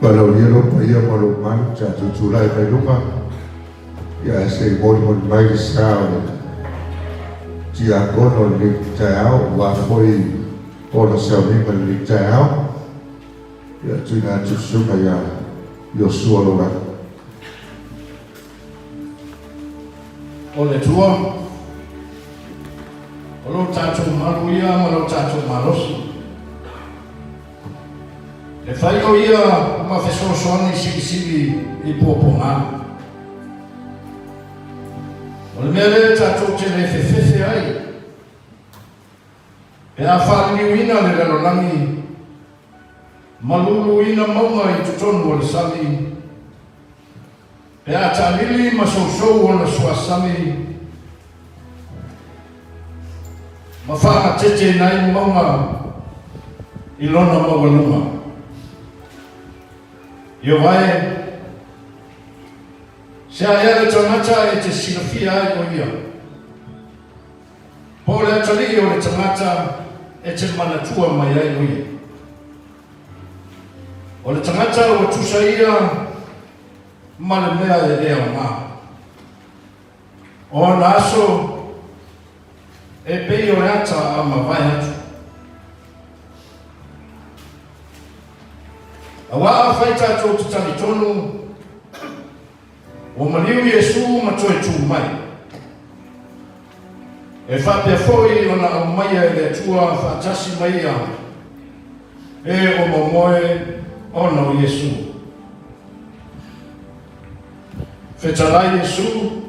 Valaaulia lou paia ma lou mamalu tatou tulai mai luma, ia ae se i molimoli mai le sa o le tiakono i lenei taeao aua foi ona sauniga i lenei taeao. Ia tuuina atu i le susuga ia Iosua Lolagi. O le Atua, o lo tatou malu ia ma lo tatou malosi. E fai o ia ma fesoasoani silisili i puapuaga. O le mea lea tatou te le fefefe ai, pe a faaliliuina le lalolagi ma luluina mauga i totonu o le sami, pe a taalili ma sousou ona suasami ma faagateteina ai mauga i lona maualuga. Ioe, se a ea le tagata e te silafia ai o ia, po o le atalii o le tagata e te manatua mai ai o ia. O le tagata ua tusa ia ma le mea e le aoga. O ona aso e pei o le ata a mavae atu. Aua afai tatou te talitonu ua maliu Iesu ma toe tu mai, e faapea foi ona aumaia e le Atua faatasi ma ia e o momoe ona o Iesu. Fetalai Iesu,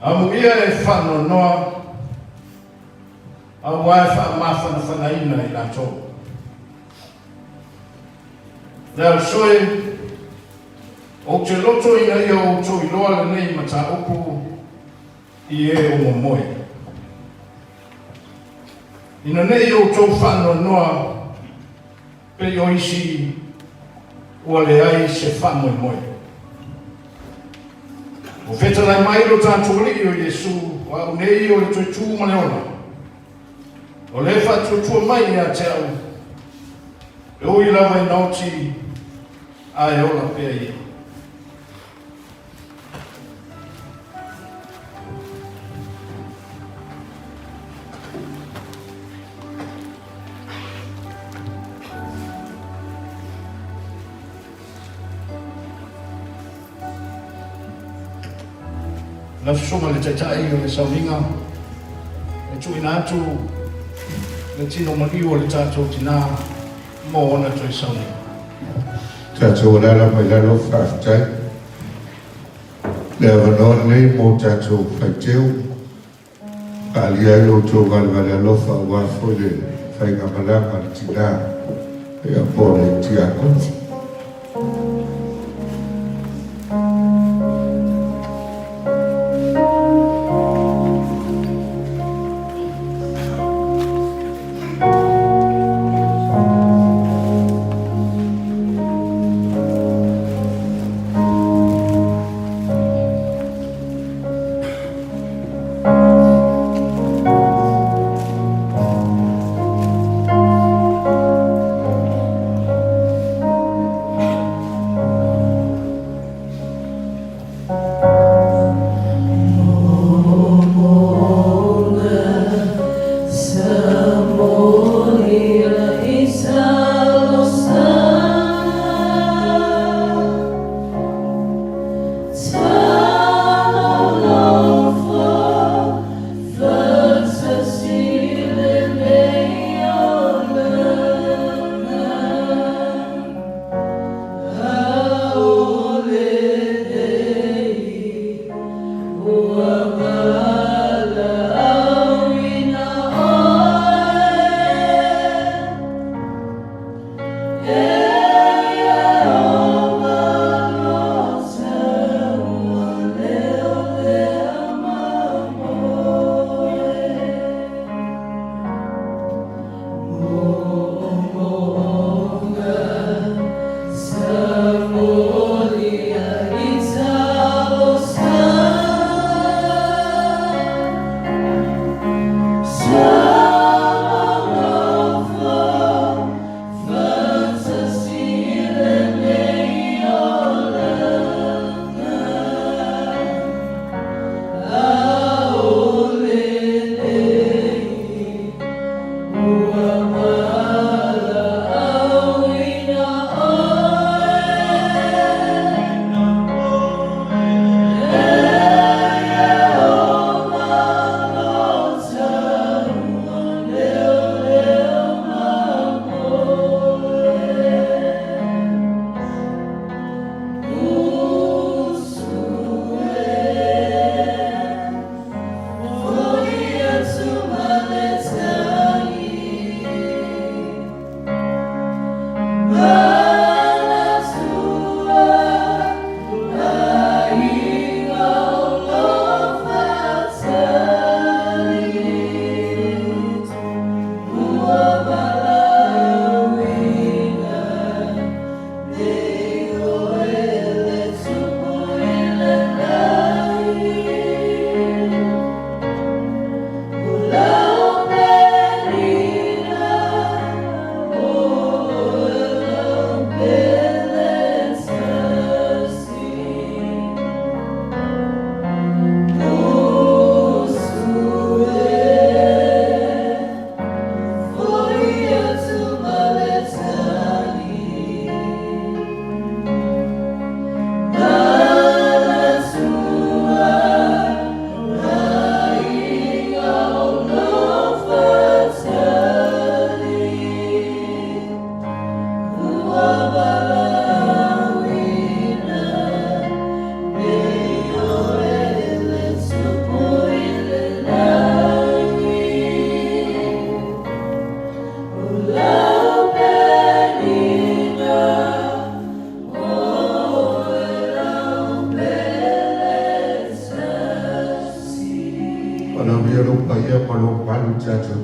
amuia e faanoanoa, aua e faamafanafanaina i latou. Le ausoe, ou te loto ina ia outou iloa lenei mataupu i e o momoe. Ina ne i outou faanoanoa pei o isi ua leai se faamoemoe. Ua fetalai mai lo tatou Alii o Iesu, o au nei o le toe tu ma le ola. O le faatuatua mai ia te au, e ui lava ina oti, ae ola pea ia. Lau Susuga i le Taitai o le Sauniga, e tuuina atu le tino maliu o le tatou tinā mo ona toe sauniga. Tatou alaala mai lalo, faafetai le avanoa lenei mo tatou faiteu. Faaalia ai lo outou valevale alofa aua foi le faigamalaga a le tina ia po o le tiakono.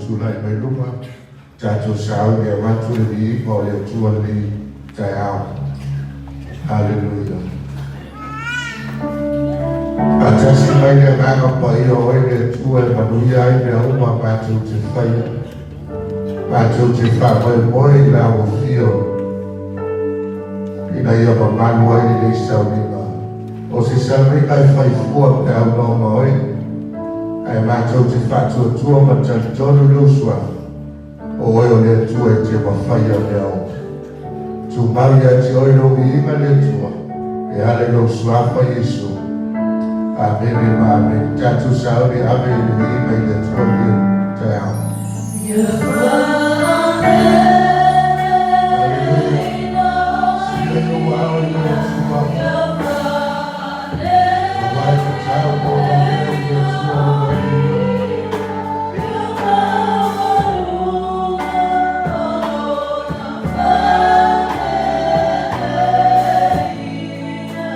tulai mai luma, tatou sauni e avatu le viiga o le Atua lenei taeao. Haleluia. Faatasi mai le Agaga Paia o Oe le Atua e manuia ai mea uma matou te faia. Matou te faamoemoe i lau afio ina ia mamalu ai lenei sauniga. O se sauniga e faifua pe a unauma oe, ae matou te faatuatua ma talitonu i lou suafa, o oe o le Atua e te mafaia mea uma. Tumau ia te oe lou viiga le Atua, e ala i lou suafa Iesu. Amene ma amene. Tatou sauni ave i le viiga i le Atua lenei taeao. Haleluia. Sia lou ao i le Atua. Aua e tatau mo ona mea i le Atua lona viiga.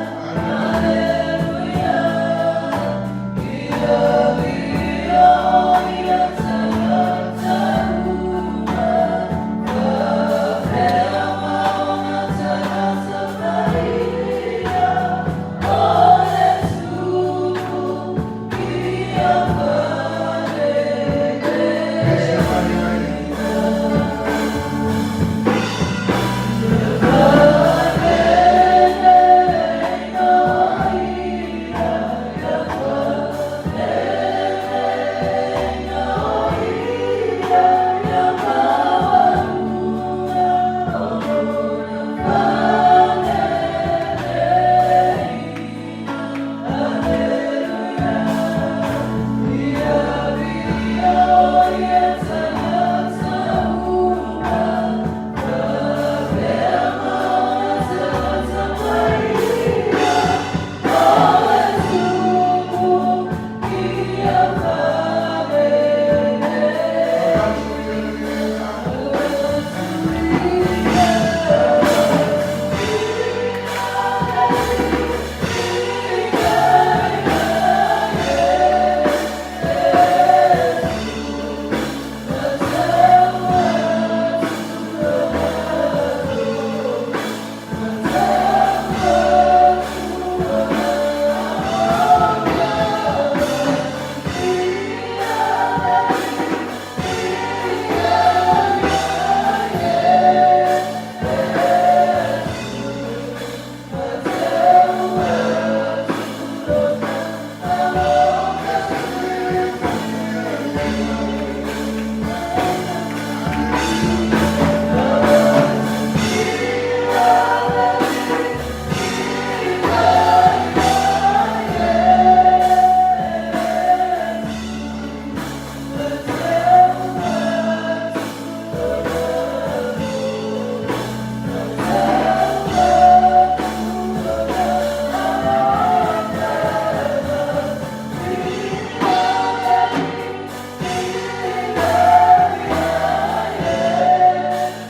Haleluia. Pese mai ai. Avatu ia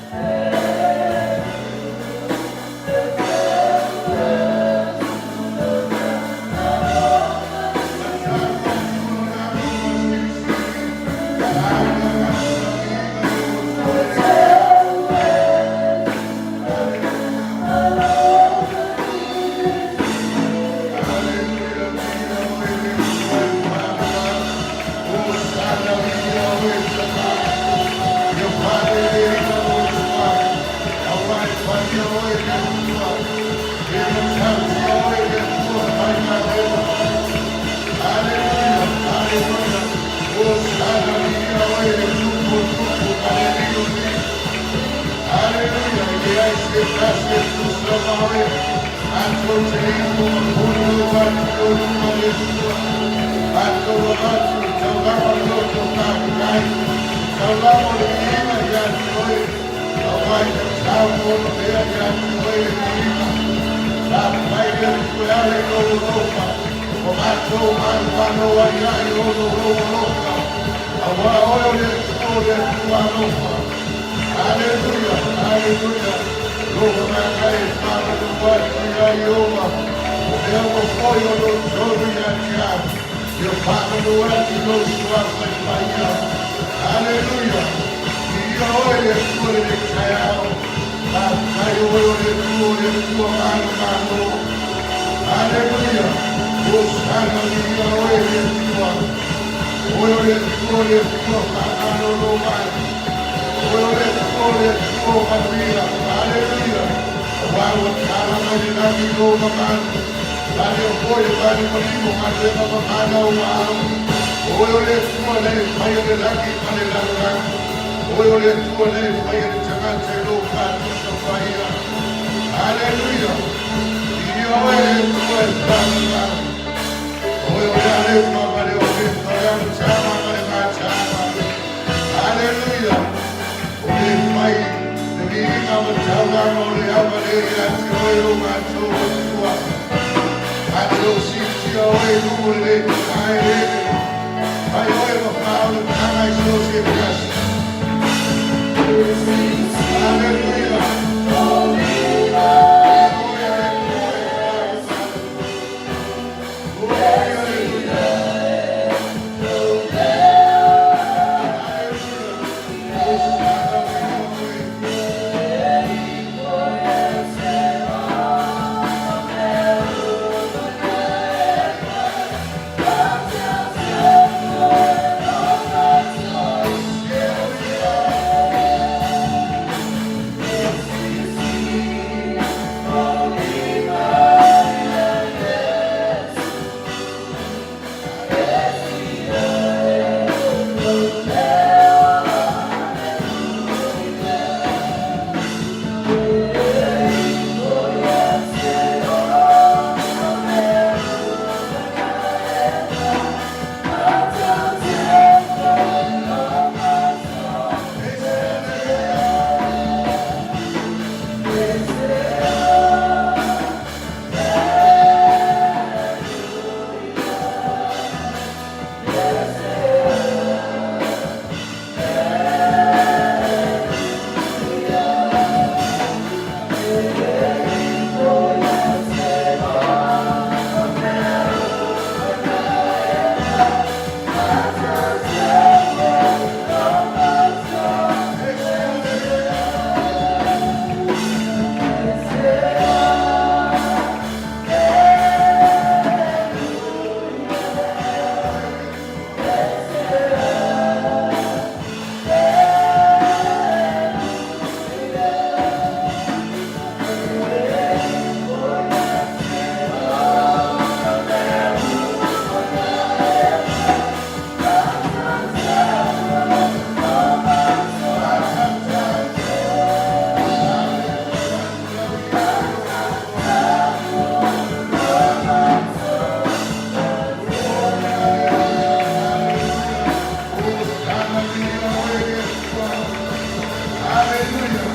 le viiga. Hallelujah, hallelujah. Lord, my Father, the white, Haleluia. Viia oe le Atua i lenei taeao. Faafetai o oe o le Atua, o le Atua manumalo. Haleluia. Hosana, viia oe le Atua. Oe o le Atua, o le Atua faamalolo mai. Oe o le Atua, o le Atua o manuia. Haleluia. Aua ua tala mai le lagi i lou mamalu. Valea foi le valimalimo galuega mamana o au. Oe o le Atua le faia le lagi ma le lalolagi. Oe o le Atua le faia le tagata i lou faatusa paia. Haleluia. Viia oe le Atua e faamamalu. Oe o le Alefa ma le Omeka, o le Amataga ma le Mataga. Haleluia. O le fai le viiga ma taulaga o le avalea ia te oe o matou Atua. Matou siitia oe i luga o lenei vaega. Fai oe ma faaolataga i so o se tasi. Haleluia. Oe le Atua e faamamalu. Haleluia. Haleluia. Hosana viia oe. Hosana viia oe le Atua. Haleluia.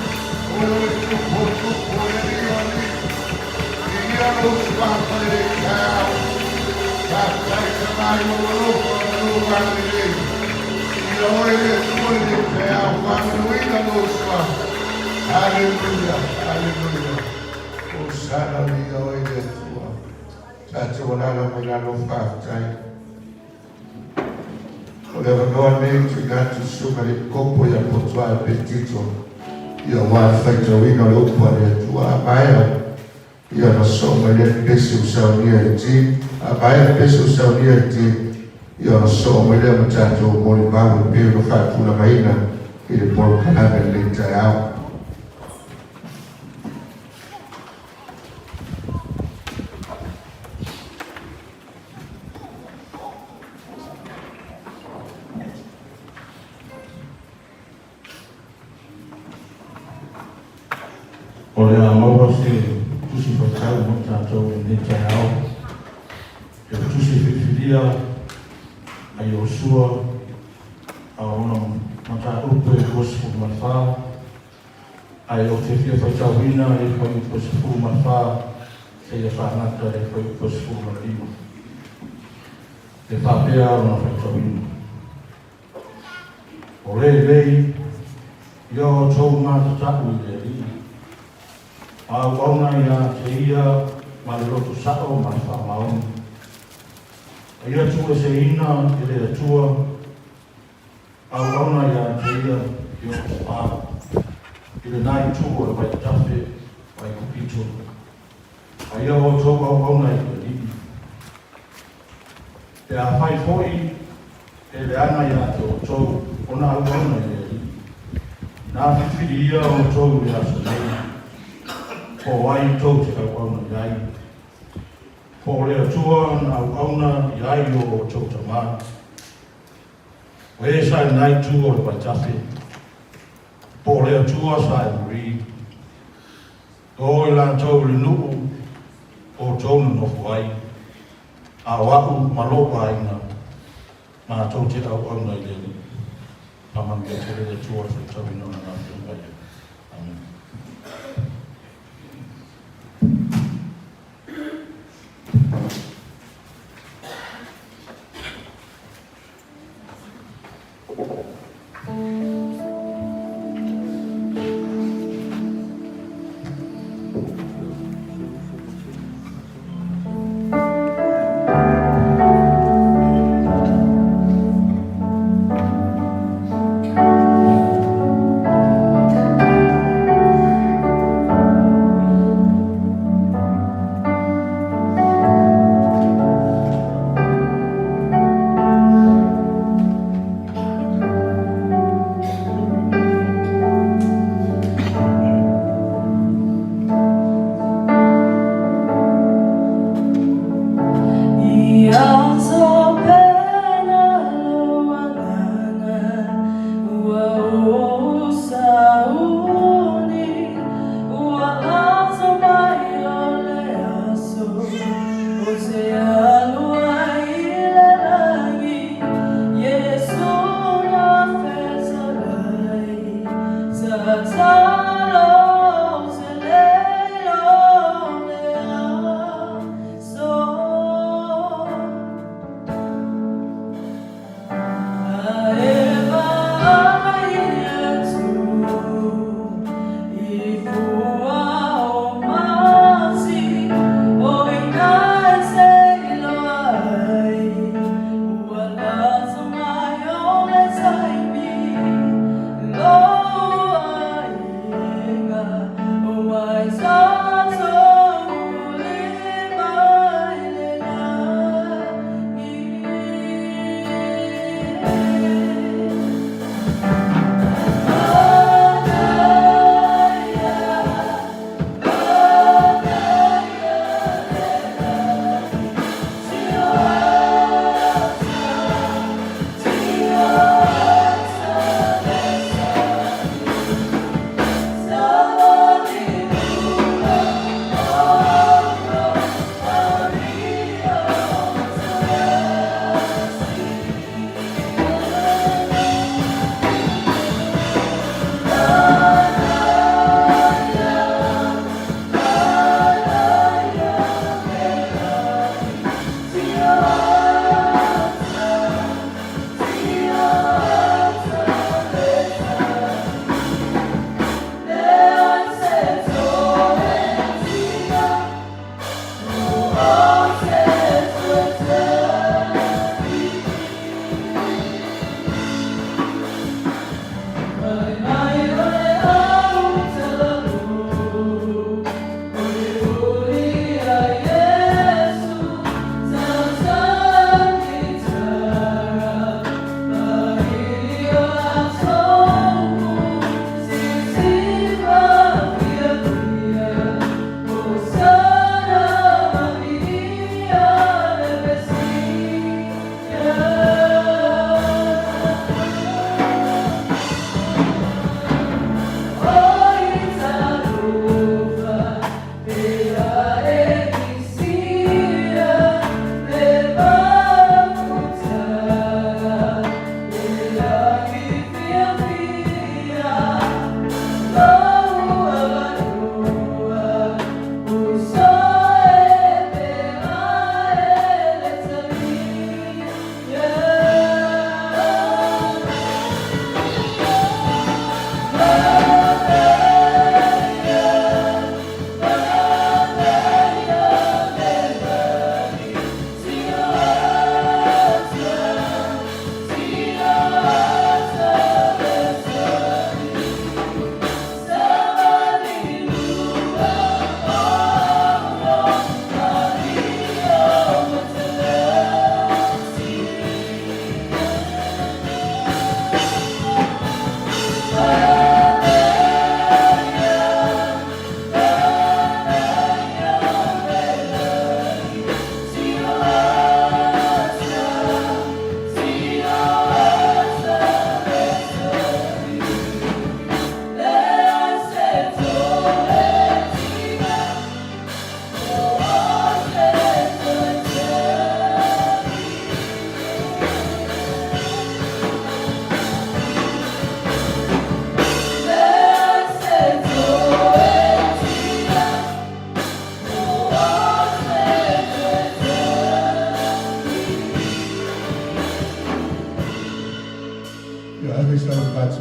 Oe o le tupu o tupu o le alii o alii. Viia lou suafa i lenei taeao. Faafetai Tama i lou alofa ma lou agalelei. Viia oe le Atua i lenei taeao. Faamanuina lou suafa. Haleluia. Haleluia. Hosana viia oe le Atua. Tatou alaala mai lalo faafetai. O le avanoa lenei tuuina atu susuga i le Epikopo ia Potuae Petito ia aua le faitauina o le upu a le Atua. A maea ia ona sosoo mai lea le pese ua saunia e le team. A maea le pese ua saunia e le team ia ona sosoo mai lea ma tatou molimau e pei ona faatulagaina i le polokalame i lenei taeao. O le a maua se tusi faitau mo tatou i lenei taeao. E le tusi filifilia a Iosua a o lona mataupu e 24, ae ou te fia faitauina le fuaiupu e 14 seia faagata le fuaiupu e 15. E faapea lona faitauina. O lenei ia outou matata'u i le Alii, ma auauna ia te ia ma le loto sa'o ma le faamaoni. A ia tuueseina e le Atua. Auauna ia te ia i o toa i lenā itu o le vaitafe o Aikupito. A ia outou auauna i le Alii. Pe afai foi e leaga ia te outou ona auauna i le Alii, inā filifilia outou i le aso nei, po o ai tou te auauna i ai, po o le Atua na auauna i ai o outou tamā, o e sa i lenā itu o le vaitafe, po o le Atua sa i muli, o i latou i le nuu outou nonofo ai, a o a'u ma lou aiga, matou te auauna i le Alii. Faamanuia tele le Atua i le faitauina o Lana Afioga Paia. Amene.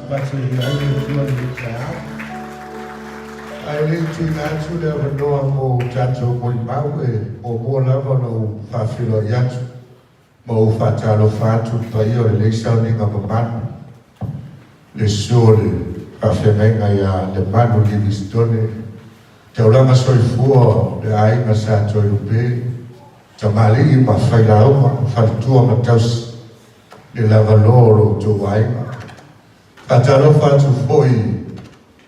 faatupatuia ai le Atua i lenei taeao. Ae le i tuuina atu le avanoa mo tatou molimau, e muamua lava ona ou faafeiloai atu ma ou faatalofa atu i le paia o lenei sauniga mamalu, le susu o le faafeagaiga ia Lemanu Livistone, taulaga soifua le aiga Sa Toelupe, tamalii ma failauga, faletua ma tausi, le lavaloa o lo outou aiga. Faatalofa atu foi i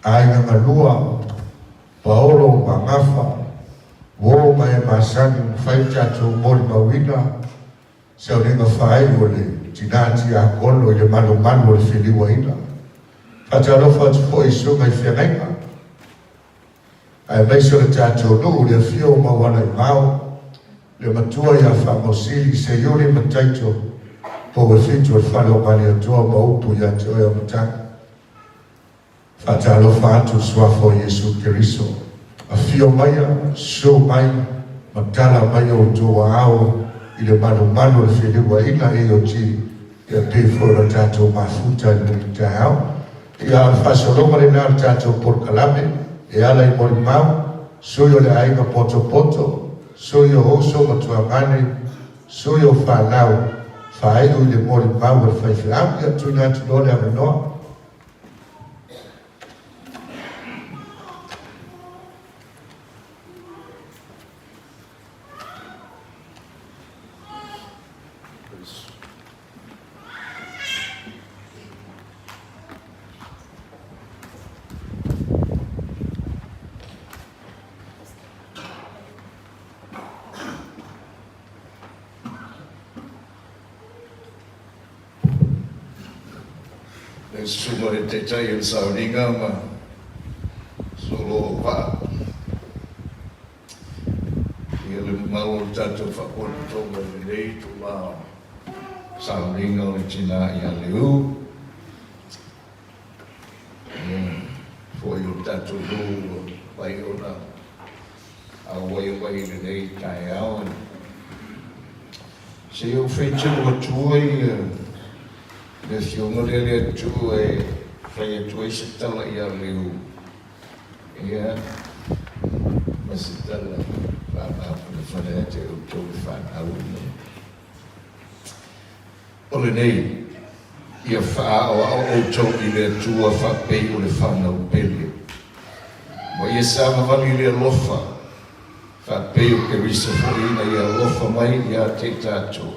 aiga galua, Paolo ma Gafa, uo ma e masani ua mafai ona tatou molimauina sauniga faaiu o le tina tiakono i le malumalu o le feliuaina. Faatalofa atu foi i susuga i feagaiga, aemaise o le tatou nuu i le afio o Maualaivao, le matua ia Faamausili, Seiuli ma Taito, pou e fitu o le fale o Malietoa ma upu ia te oe Amatagi. Faatalofa atu i le Suafa o Iesu Keriso. Afio maia, susu mai, ma tala mai outou aao i le malumalu o le feliuaina AOG e pei foi ona tatou mafuta i lenei taeao. Ia, o le faasologa lena o le tatou polokalame e ala i molimau, sui o le aiga potopoto, sui o uso ma tuagane, sui o fanau, faaiu i le molimau a le faifeau. Ia, tuuina atu loa le avanoa. Le susuga o le Taitai o le Sauniga ma solo o vaa. Ia le mamalu o le tatou faapotopotoga i lenei itula o le sauniga o le tina ia Leu. Ia foi o le tatou nuu ua mafai ona auai mai i lenei taeao. Se i ou faitau atu ai le Afioga lea le Atua e fai atu ai se tala ia Leu. Ia, ma se tala faamafanafana ia te outou le fanau lenei. O lenei, ia faaaoao outou i le Atua faapei o le fanau pele, ma ia savavali i le alofa, faapei o Keriso foi ina ia alofa mai ia te i tatou.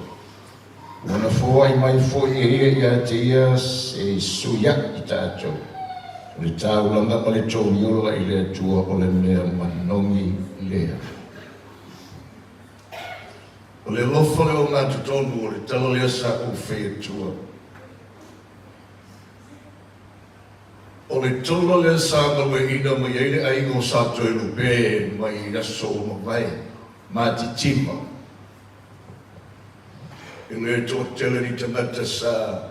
Ua na foai mai foi e ia ia te ia se sui aʻi i tatou, o le taulaga ma le togiola i le Atua o le mea manogi lea. O le alofa le ogatotonu o le tala lea sa ou fai atua. O le tala lea sa galueaiina mai ai le aiga o Sa Toelupe mai aso ua mavae, matitiva. E le toatele ni tagata sa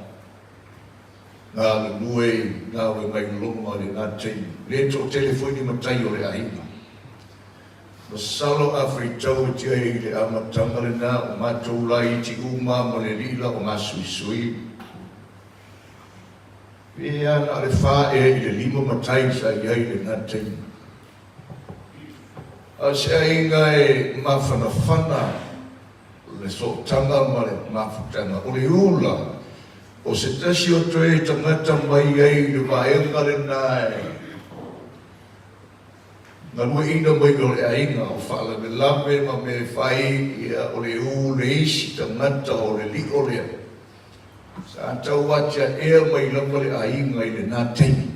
galulue i galuega i loma i lena taimi. E le toatele foi ni matai o le aiga. Masalo a faitau e tia i le amataga lena o matou laiti uma ma le alii la o gasuisui. Pe a na o le fa ea i le lima matai sa i ai i lena taimi. A o se aiga e mafanafana le sootaga ma le mafutaga, o le ula o se tasi o toe tagata mai ai i le vaega lena e galueaiina mai o le aiga, o faalavelave ma mea e fai, ia, o le u le isi tagata o le lio lea. Sa tau atiaʻea mai lava le aiga i lena taimi.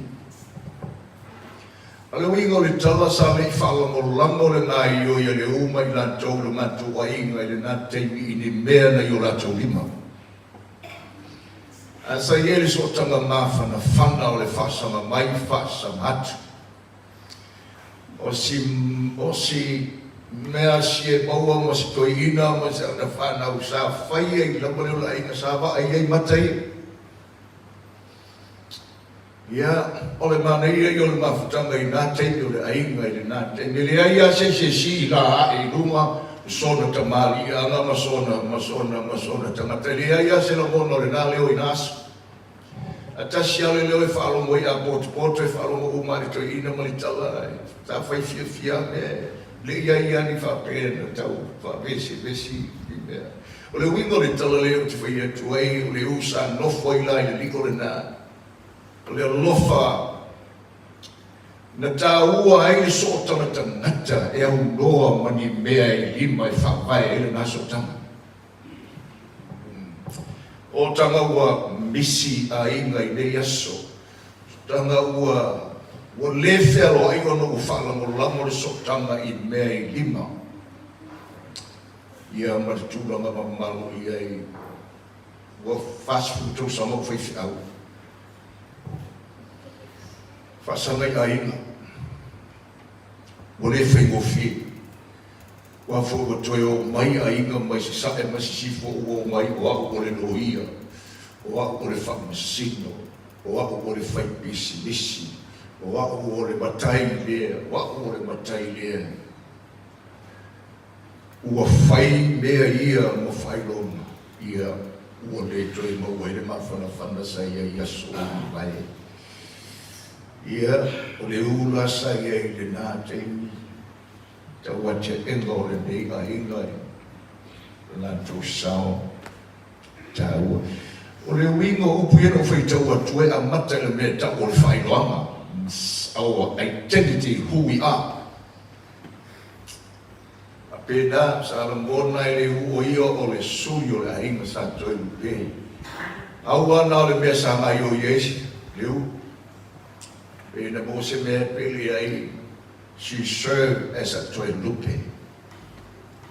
A o le uiga o le tala, sa le i faalagolago le gaoioi a le u ma i latou le matou aiga i lena taimi i ni mea na i o latou lima. Ae sa i ai le sootaga mafanafana o le faasaga mai faasaga atu. O si, o si mea si e maua ma si toeaina ma si ana fanau sa fai ai lava le ola aiga sa vaai ai mata ia. Ia, o le manaia ia o le mafutaga i na taimi o le aiga i lena taimi. E leai lava se isi e sii la ae i luga sona tamaliiaga ma sona, ma sona, ma sona tagata. E leai lava se lagona o lena leo i na aso. A tasi lava le leo e faalogo ai, a potopoto e faalogo uma lava i le toeaina ma le tala, sa fai fiafia lava mea, e le i ai lava ni faapea na tau faavesivesi i mea. O le uiga o le tala lea ou te fai atu ai, o le u sa nofo ai la i le li'o lena, o le alofa na taua ai le sootaga tagata e aunoa ma ni mea e lima e faavae ai lena sootaga. O taga ua misi aiga i nei aso, taga ua ua le fealoai ona ua faalagolago le sootaga i mea i lima ia ma le tulaga mamalo i ai. Ua 40 tausaga o faifeau faasaga i aiga, ua le faigofie. Aua foi ua toe oo mai aiga mai Sasae ma Sisifo ua oo mai o au o le loia, o au o le faamasino, o au o le faipisinisi, o au o le matai lea, o au o le matai lea. Ua fai mea ia ma faailoga, ia ua le toe maua ai le mafanafana sa i ai i aso ua mavae. Ia, o le u la sa i ai i lena taimi, Tauatiaega o lenei aiga i lo latou sao taua. O le uiga o upu ia na ou faitau atu ai, amata i le mea e tau o le faailoaga, our identity, who we are. Faapena, sa lagona e le u o ia o le sui o le aiga sa Toelupe. Aua na o le mea sa gaioi ai le u, pe na maua se mea e pele ai. She served as a Toelupe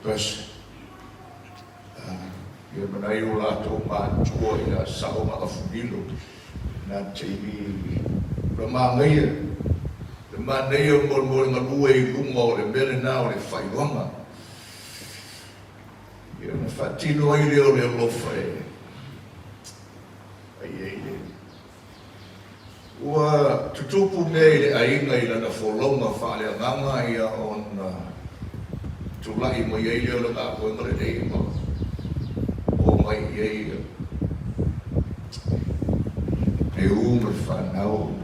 person. Ia ma nai o latou matua ia Sao ma Afulilo na taimi ua manaia, le manaia mo le galue i luga o le mea lena o le faailoaga. Ia ona faatino ai lea o le alofa e fai ai le Ua tutupu mea i le aiga i lana folauga faaleagaga ia ona tulai mai ai lea o le galuega lenei ma omai i ai ia le u ma le fanau.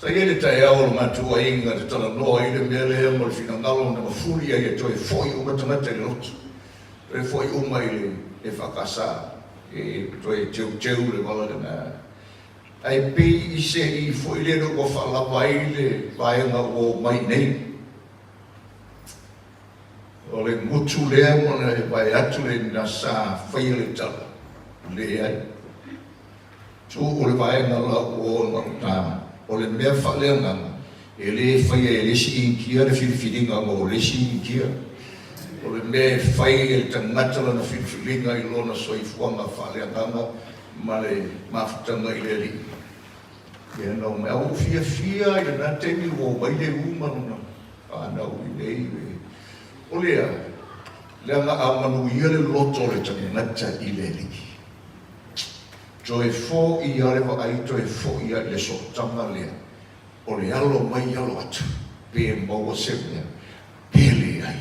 Sa i ai le taeao o le matou aiga na talanoa ai le mea lea ma le finagalo na mafuli ai e toe foi uma tagata i le lotu, toe foi uma i le EFKS. E toe teuteu le vala lena. Ae pei i se i foi lele ua faalava ai le vaega ua omai nei. O le gutu lea ma le vae atu lena sa faia le tala, leai. Tuu le vaega la ua o gauta. O le mea faaleagaga, e le faia e le isi Initia le filifiliga mo le isi Initia. O le mea e fai e le tagata lana filifiliga i lona soifuaga faaleagaga ma le mafutaga i le Alii. Ia na omai, a ua ou fiafia i lena taimi ua omai le u ma lona fanau i nei. O le a? Leaga a manuia le loto o le tagata i le Alii. Toe fo'i a le vaai, toe fo'i a i le sootaga lea o le alo mai alo atu, pe maua se mea, pe leai,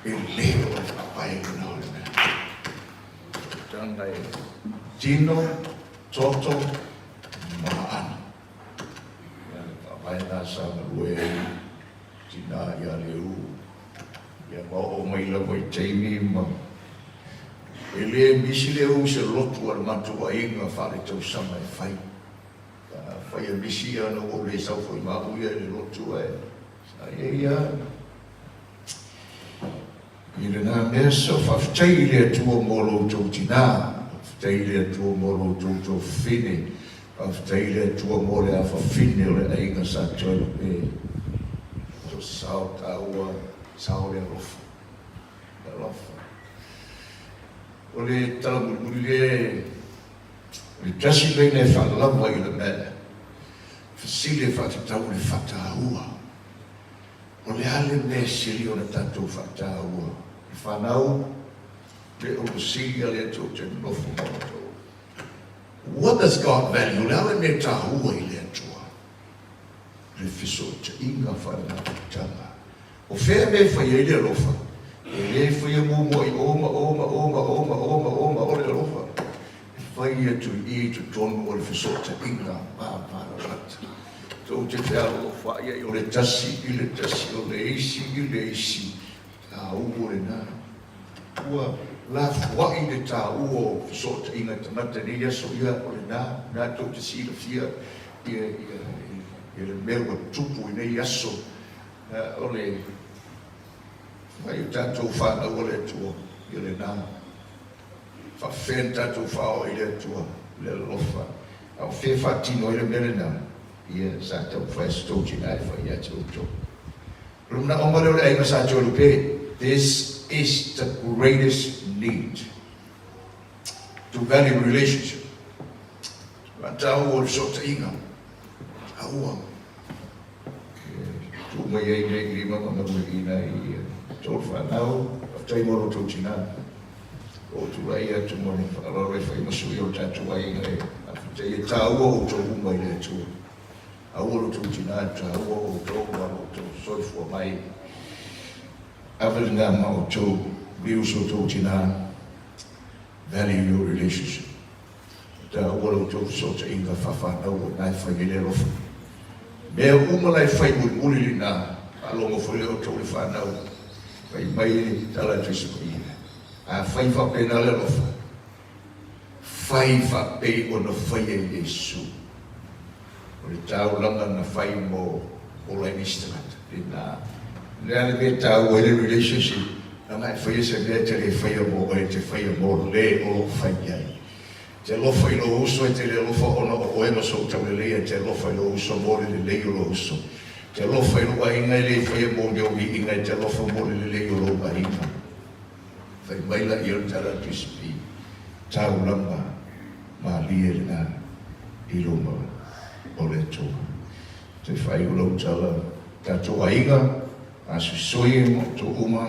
e le o le faavae lena o le mea. Sootaga e tino, toto ma aano. Ia le faavae lena sa galue ai tina ia Leu. Ia ma oo mai lava i taimi ma e le misi le u se lotu a le matou aiga faaletausaga e fai. Afai e misi ia ona ua ou le sau foi ma au ia i le lotu ae sa i ai lava i lena mea. So faafetai i le Atua mo lo outou tina, faafetai i le Atua mo lo outou tofine, faafetai i le Atua mo le afafine o le aiga sa Toelupe. To sao taua, sao le alofa, le alofa. O le tala mulimuli lea. O le tasi laina e faalava i le mea, fesili e faatatau i le faataua. O le a le mea e sili ona tatou faataua? Le fanau, le oversee a le Atua ou te nonofo ma outou. What does God value? O le a le mea e taua i le Atua? Le fesootaiga faale-mafutaga. O fea e mea e fai ai le alofa? E le faia muamua i o ma o ma o ma o ma o ma o ma o le alofa. E Fai atu i i totonu o le fesootaiga vavalalata. Tou te fealolofa i ai o le tasi i le tasi, o le isi i le isi, taua lena. Ua lafuai le taua o fesootaiga tagata i nei aso, ia o lena, lena tou te silafia ia, ia, ia le mea ua tupu i nei aso, o le fai o tatou fanau a le Atua, ia lena. Faafefea na tatou faaoo ai le Atua i le alofa, a o fea e faatino ai le mea lena? Ia, sa taumafai e se tou tina e fai ia te outou. O le manaoga lea o le aiga Sa Toelupe, this is the greatest need to value relationship. Faataua o le fesootaiga, taua. E tuu mai ai nei lima ma galueaiina ai tou fanau. Faafetai mo lo outou tina. Ua ou tulai atu ma le faaaloalo e fai ma sui o le tatou aiga e faafetai. E taua outou uma i le Atua. Aua lo outou tina, e taua outou ma lo outou soifua mai. Ave lena ma outou, abuse outou tina. Value your relationship. Taua la outou fesootaiga faafanau o lena e fai ai le alofa. Mea uma la e fai mulimuli lena, faalogo foi lea outou le fanau, fai mai le tala a Tusi Paia, a fai faapena le alofa, fai faapei ona faia e Iesu. O le taulaga na fai mo ola ai nisi tagata. Lena, le a le mea e taua ai le relationship, leaga e faia se mea e te le faia mo oe, e te faia mo le o lo o fai i ai. E te alofa i lou uso, e te le alofa ona o oe ma sou taulelei, e te alofa i lou uso mo le lelei o lou uso. E te alofa i lou aiga, e le faia mo ni ou viiga, e te alofa mo le lelei o lou aiga. Fai mai laia o le tala a Tusi Pi, taulaga malie lena i luma o le Atua. Toe faaiu lau tala, tatou aiga, asuisui ma outou uma,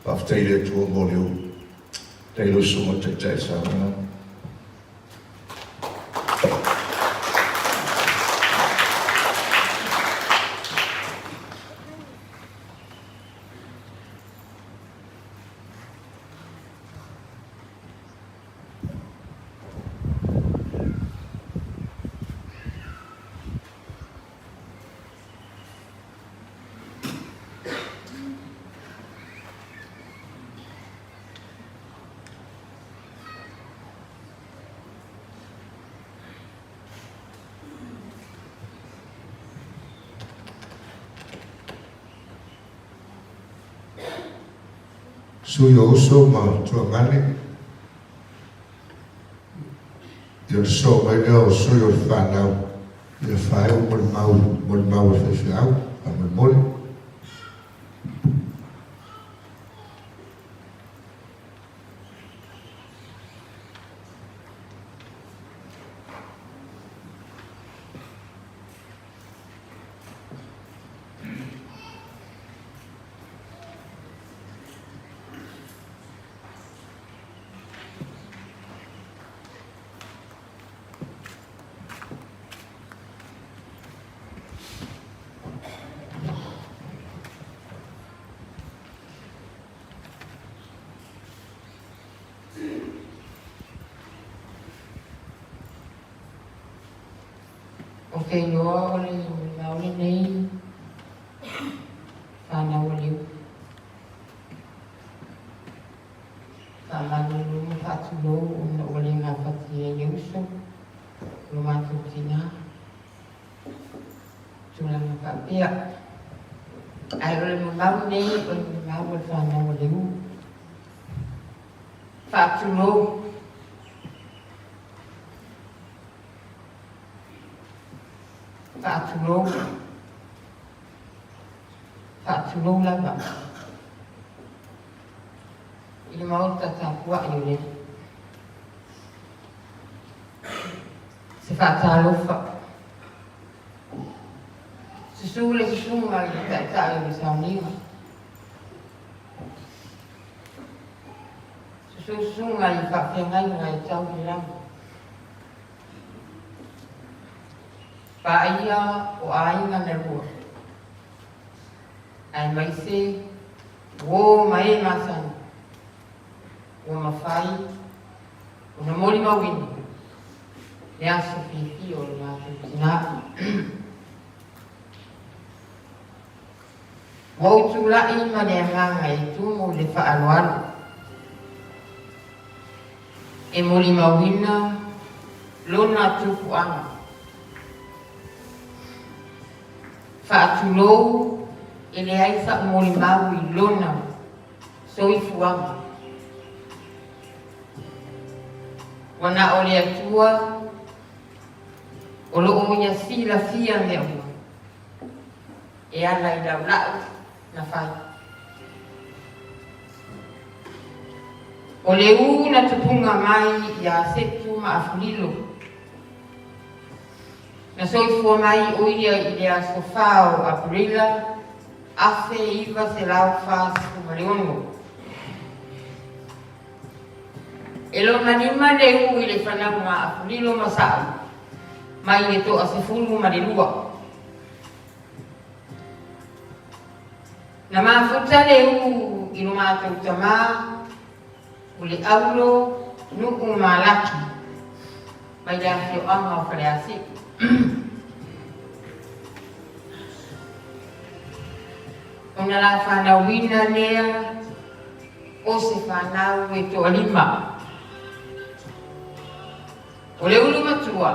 faafetai i le Atua mo le ulu. Faafetai i lau Susuga Taitai Samoa. Sui o uso ma tuagane, ia le sosoo mai lea o sui o le fanau ia faaiu molimau molimau a le faifeau faamolemole. Ou te iloa o le molimau lenei fanau a Liu. Faamalulu ma faatulou ona ua le gafatia ai le uso, lo matou tina. Tulaga faapea. Ae o le molimau lenei o le molimau a le fanau a Liu. Faatulou. Faatulou. Faatulou lava. I le maota tapuai o le Se faatalofa. Susu le susuga i le taitai o le sauniga. Susu susuga i faafeagaiga e tau i le lagi. Paia o aiga na lua. Aemaise uō ma e masani ua mafai ona molimauina. Le aso fiafia o le matou tinā. Ua ou tulai ma le agaga e tumu i le faaaloalo, e molimauina lona tupuaga. Faatulou e leai sa'u molimau i lona soifuaga. Ua na o le Atua o lo o ia silafia mea uma e ala i laulau na fai. O le ū na tupuga mai iā Setu ma Afulilo, na soifua mai ʻo ia i le aso 4 o Aperila 1946. E lona lima le ū i le fanauga a Afulilo ma Sa'u mai le 12. Na mafuta le ū i lo matou tamā o le Aulo Nu'u Malaki mai le afioaga o Faleasi'u. Ona la fanauina lea o se fanau e toalima. O le ulu matua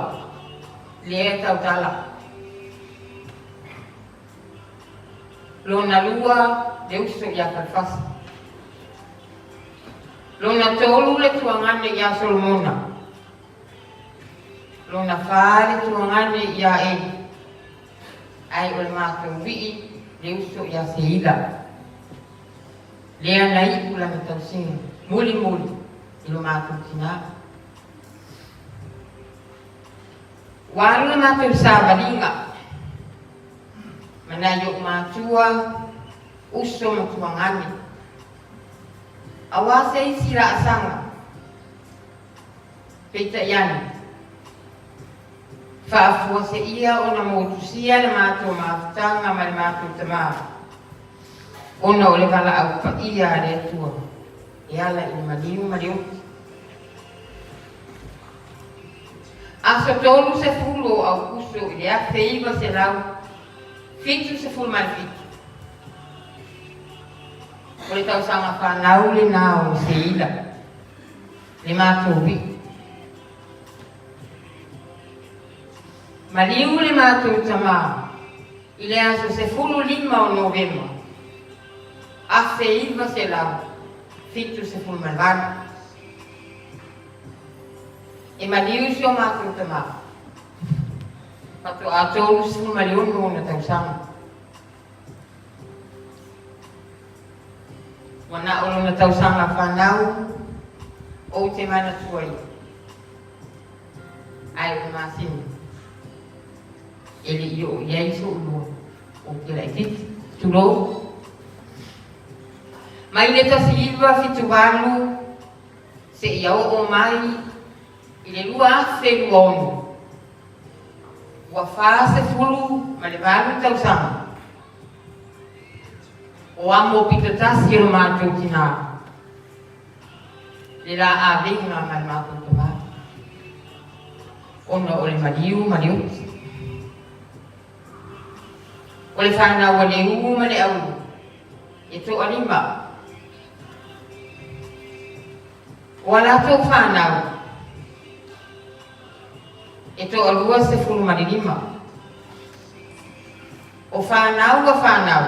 lea e tautala. Lona lua le uso iā Falefasa. Lona tolu le tuagane iā Solomona. Lona fā le tuagane iā Eli. Ae o le matou wii le uso iā Seila. Lea na iʻu lana tausiga mulimuli i lo matou tinā. Ua alu le matou savaliga ma nai o'u matua, uso ma tuagane, auā se isi laasaga, peitai ane, faafuaseia ona motusia le matou mafutaga ma le matou tamā, ona o le valaau paia a le Atua e ala i le maliu ma le oti. Aso 30 o Aukuso i le 1977. O le tausaga fanau lenā o Seila, le matou wii. Maliu le matou tamā i le aso 15 o Novema 1978. E maliu si o matou tamā, faatoa 36 ona tausaga. Ua na o lona tausaga fanau ou te manatua ia, ae o le masina e le i oo i ai so'u lua, ou te laitiiti, tulou. Mai le 1978 seia oo mai i le 2026, ua 48 tausaga o amo pito tasi o lo matou tinā le la avega ma le matou tamā ona o le maliu ma le oti. O le fanau a le ū ma le aulu e toalima. O a latou fanau e 25. O fanau a fanau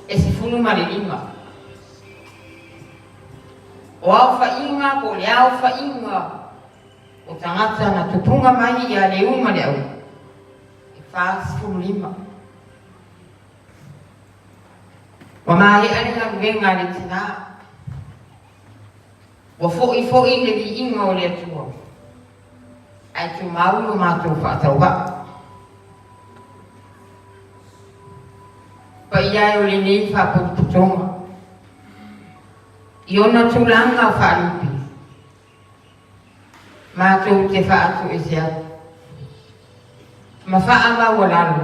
e 15. O aofaiga po o le aofaiga o tagata na tupuga mai ia Leu ma Leaua e 45. Ua maea le galuega a le tinā. Ua foʻifoʻi le viiga o le Atua, ae tumau lo matou faatauvaa. Paia e o lenei faapotopotoga i ona tulaga faalupe, matou te faatoese atu ma faamaualalo.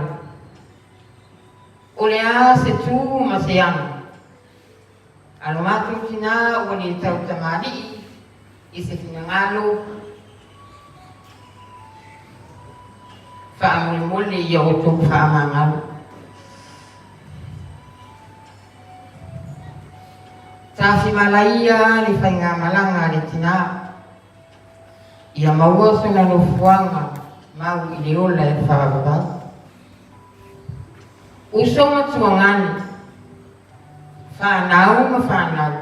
O le a se tu ma se aga a lo matou tinā ua le tau tamalii? I se finagalo, faamolemole ia outou faamagalo. Tafimalaia le faigamalaga a le tinā, ia maua sona nofoaga mau i le ola e faavavau. Uso ma tuagane, fanau ma fanau,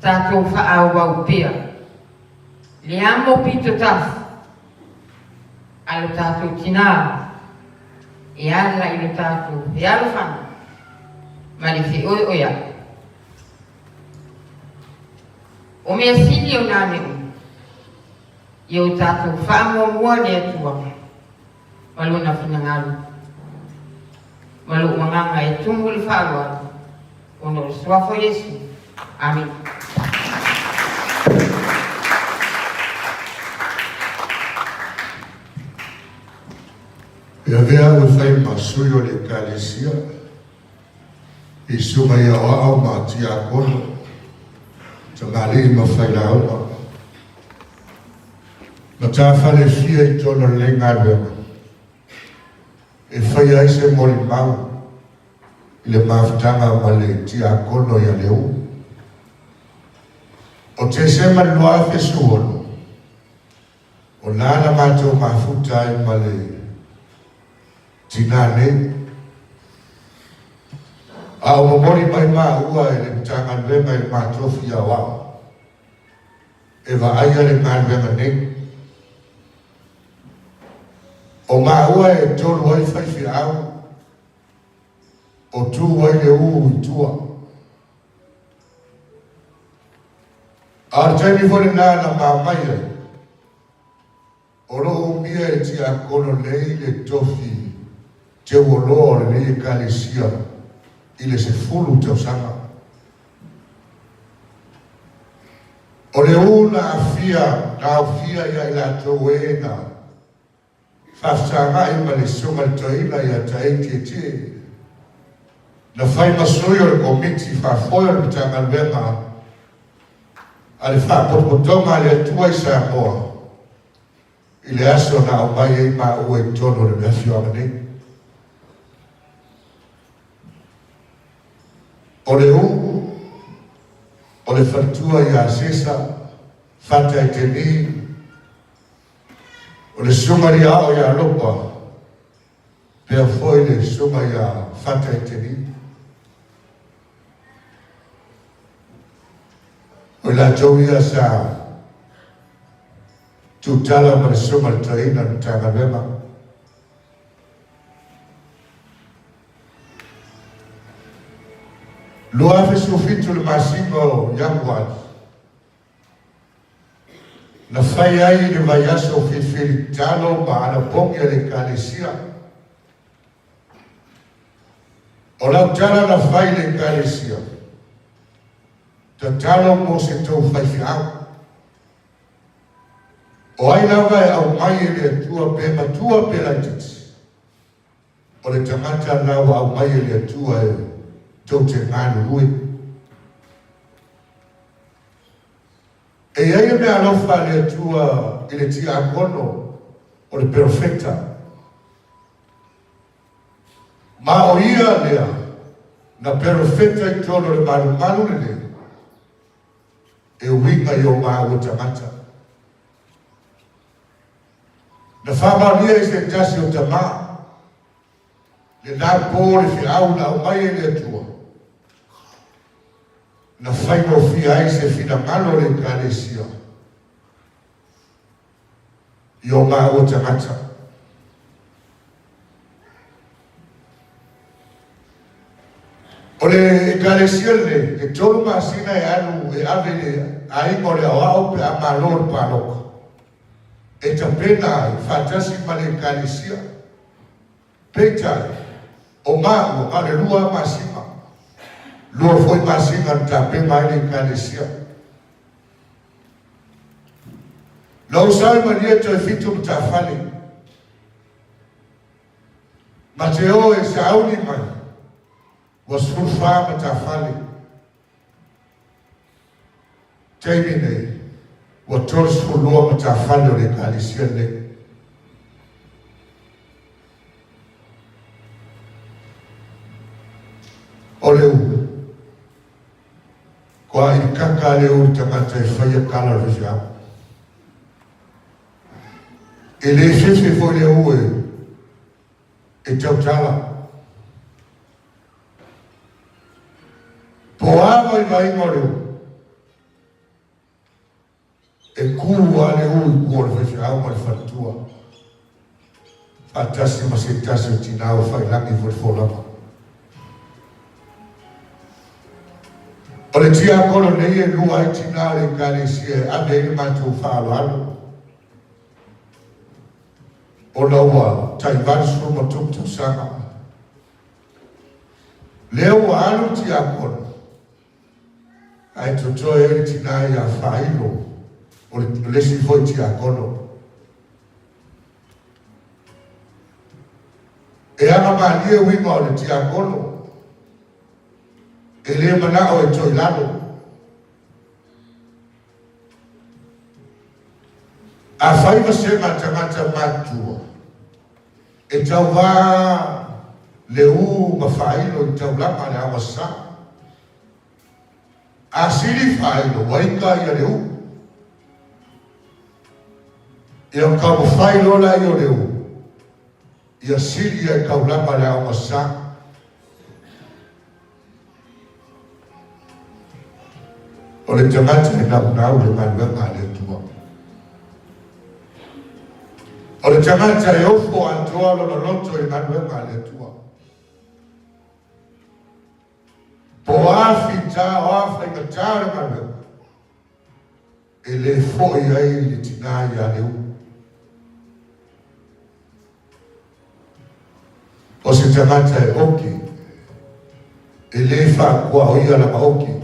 tatou faaauau pea le amo pito tasi a lo tatou tinā e ala i lo tatou fealofani ma le feoeoea'i. O mea sili o nā mea uma, ia o tatou faamuamua le Atua ma Lona finagalo, ma lou agaga e tumu i le faaaloalo, ona o le Suafa o Iesu. Amene. E avea au e fai ma sui o le Ekalesia i susuga i aoao ma tiakono, tamalii ma failauga, matafale e fia i totonu o lenei galuega e faia ai se molimau i le mafutaga ma le tiakono ia Leuu. O Tesema 2016, o la na matou mafuta ai ma le tinā nei. A o momoli mai maua e le Matagaluega i le matofi aoao e vaaia le galuega nei. O maua e tolu ai faifeau, o tu ai le ū i tua. A o le taimi foi lenā na mamai ai, o lo o umia e tiakono nei le tofi teuoloa o lenei Ekalesia i le 10 tausaga. O le ū na aafia, na aofia ia i latou e na faafesagai ma le Susuga i le Toeaina ia Taei Tietie, na fai ma sui o le Komiti Faafoe o le Matagaluega a le Faapotopotoga a le Atua i Samoa i le aso na aumai ai maua i totonu o le afioaga nei. O le ū, o le faletua ia Sesa Fata Eteni, o le susuga i Ao ia Lopa, pea foi le susuga ia Fata Eteni. O i latou ia sa tutala ma le susuga i le toeaina o le Matagaluega. 2017 le masina o Ianuari, na fai ai le vaiaso filifili tatalo ma anapogi a le Ekalesia. O lau tala na fai i le Ekalesia, tatalo mo se tou faifeau. O ai lava e aumai e le Atua pe matua pe laitiiti, o le tagata lena ua aumai e le Atua e tou te galulue. E i ai le meaalofa a le Atua i le tiakono o le perofeta, ma o ia lea na perofeta i totonu o le malumalu lenei e uiga i o māua tagata. Na faamaonia i se tasi o tamā lena po le feau na aumai e le Atua, na faigofie ai se finagalo o le Ekalesia i o māua tagata. O le Ekalesia lenei, e 3 masina e alu e ave i le aiga o le aoao pe a malo le paloka. E tapena ai faatasi ma le Ekalesia. Peitai, o maua, na o le 2 masina, 2 foi masina na tapena ai le Ekalesia. Na ou sau i Malie toe 7 matafale. Ma te o e sauni mai, ua 14 matafale. Taimi nei. Ua 32 matafale o le Ekalesia lenei. O le ulu. Kua i kaka le ulu tagata e faia tala o le faifeau. E le fefe foi le ue e tautala. Po a vaivaiga o le ulu. E kū lava le ū i tua o le faifeau ma le faletua, faatasi ma se tasi o tinā ua faiilagi foi le folauga. O le tiakono nei e lua ai tinā o le Ekalesia e ave ai le matou faaaloalo, ona ua tai 83 tausaga lea ua alu le tiakono, Ae totoe ai le tinā ia Faailo, o le isi foi tiakono. E agamalie uiga o le tiakono, e le manao e toe lalo. Afai vasega a tagata matutua, e tauvā le ū ma faailo i taulaga le aoga-sa. A sili faailo, ua ita ia le ū. Ia ona taumafai loa laia o le ū, ia sili ia i taulaga le aoga-sa. O le tagata e naunau i le galuega a le Atua. O le tagata e ofo atoa lona loto i le galuega a le Atua. Po o a fita, o a faigata o le galuega, e le foi ai le tinā ia Leuu. O se tagata e oki, e le faakuaoia lana oki.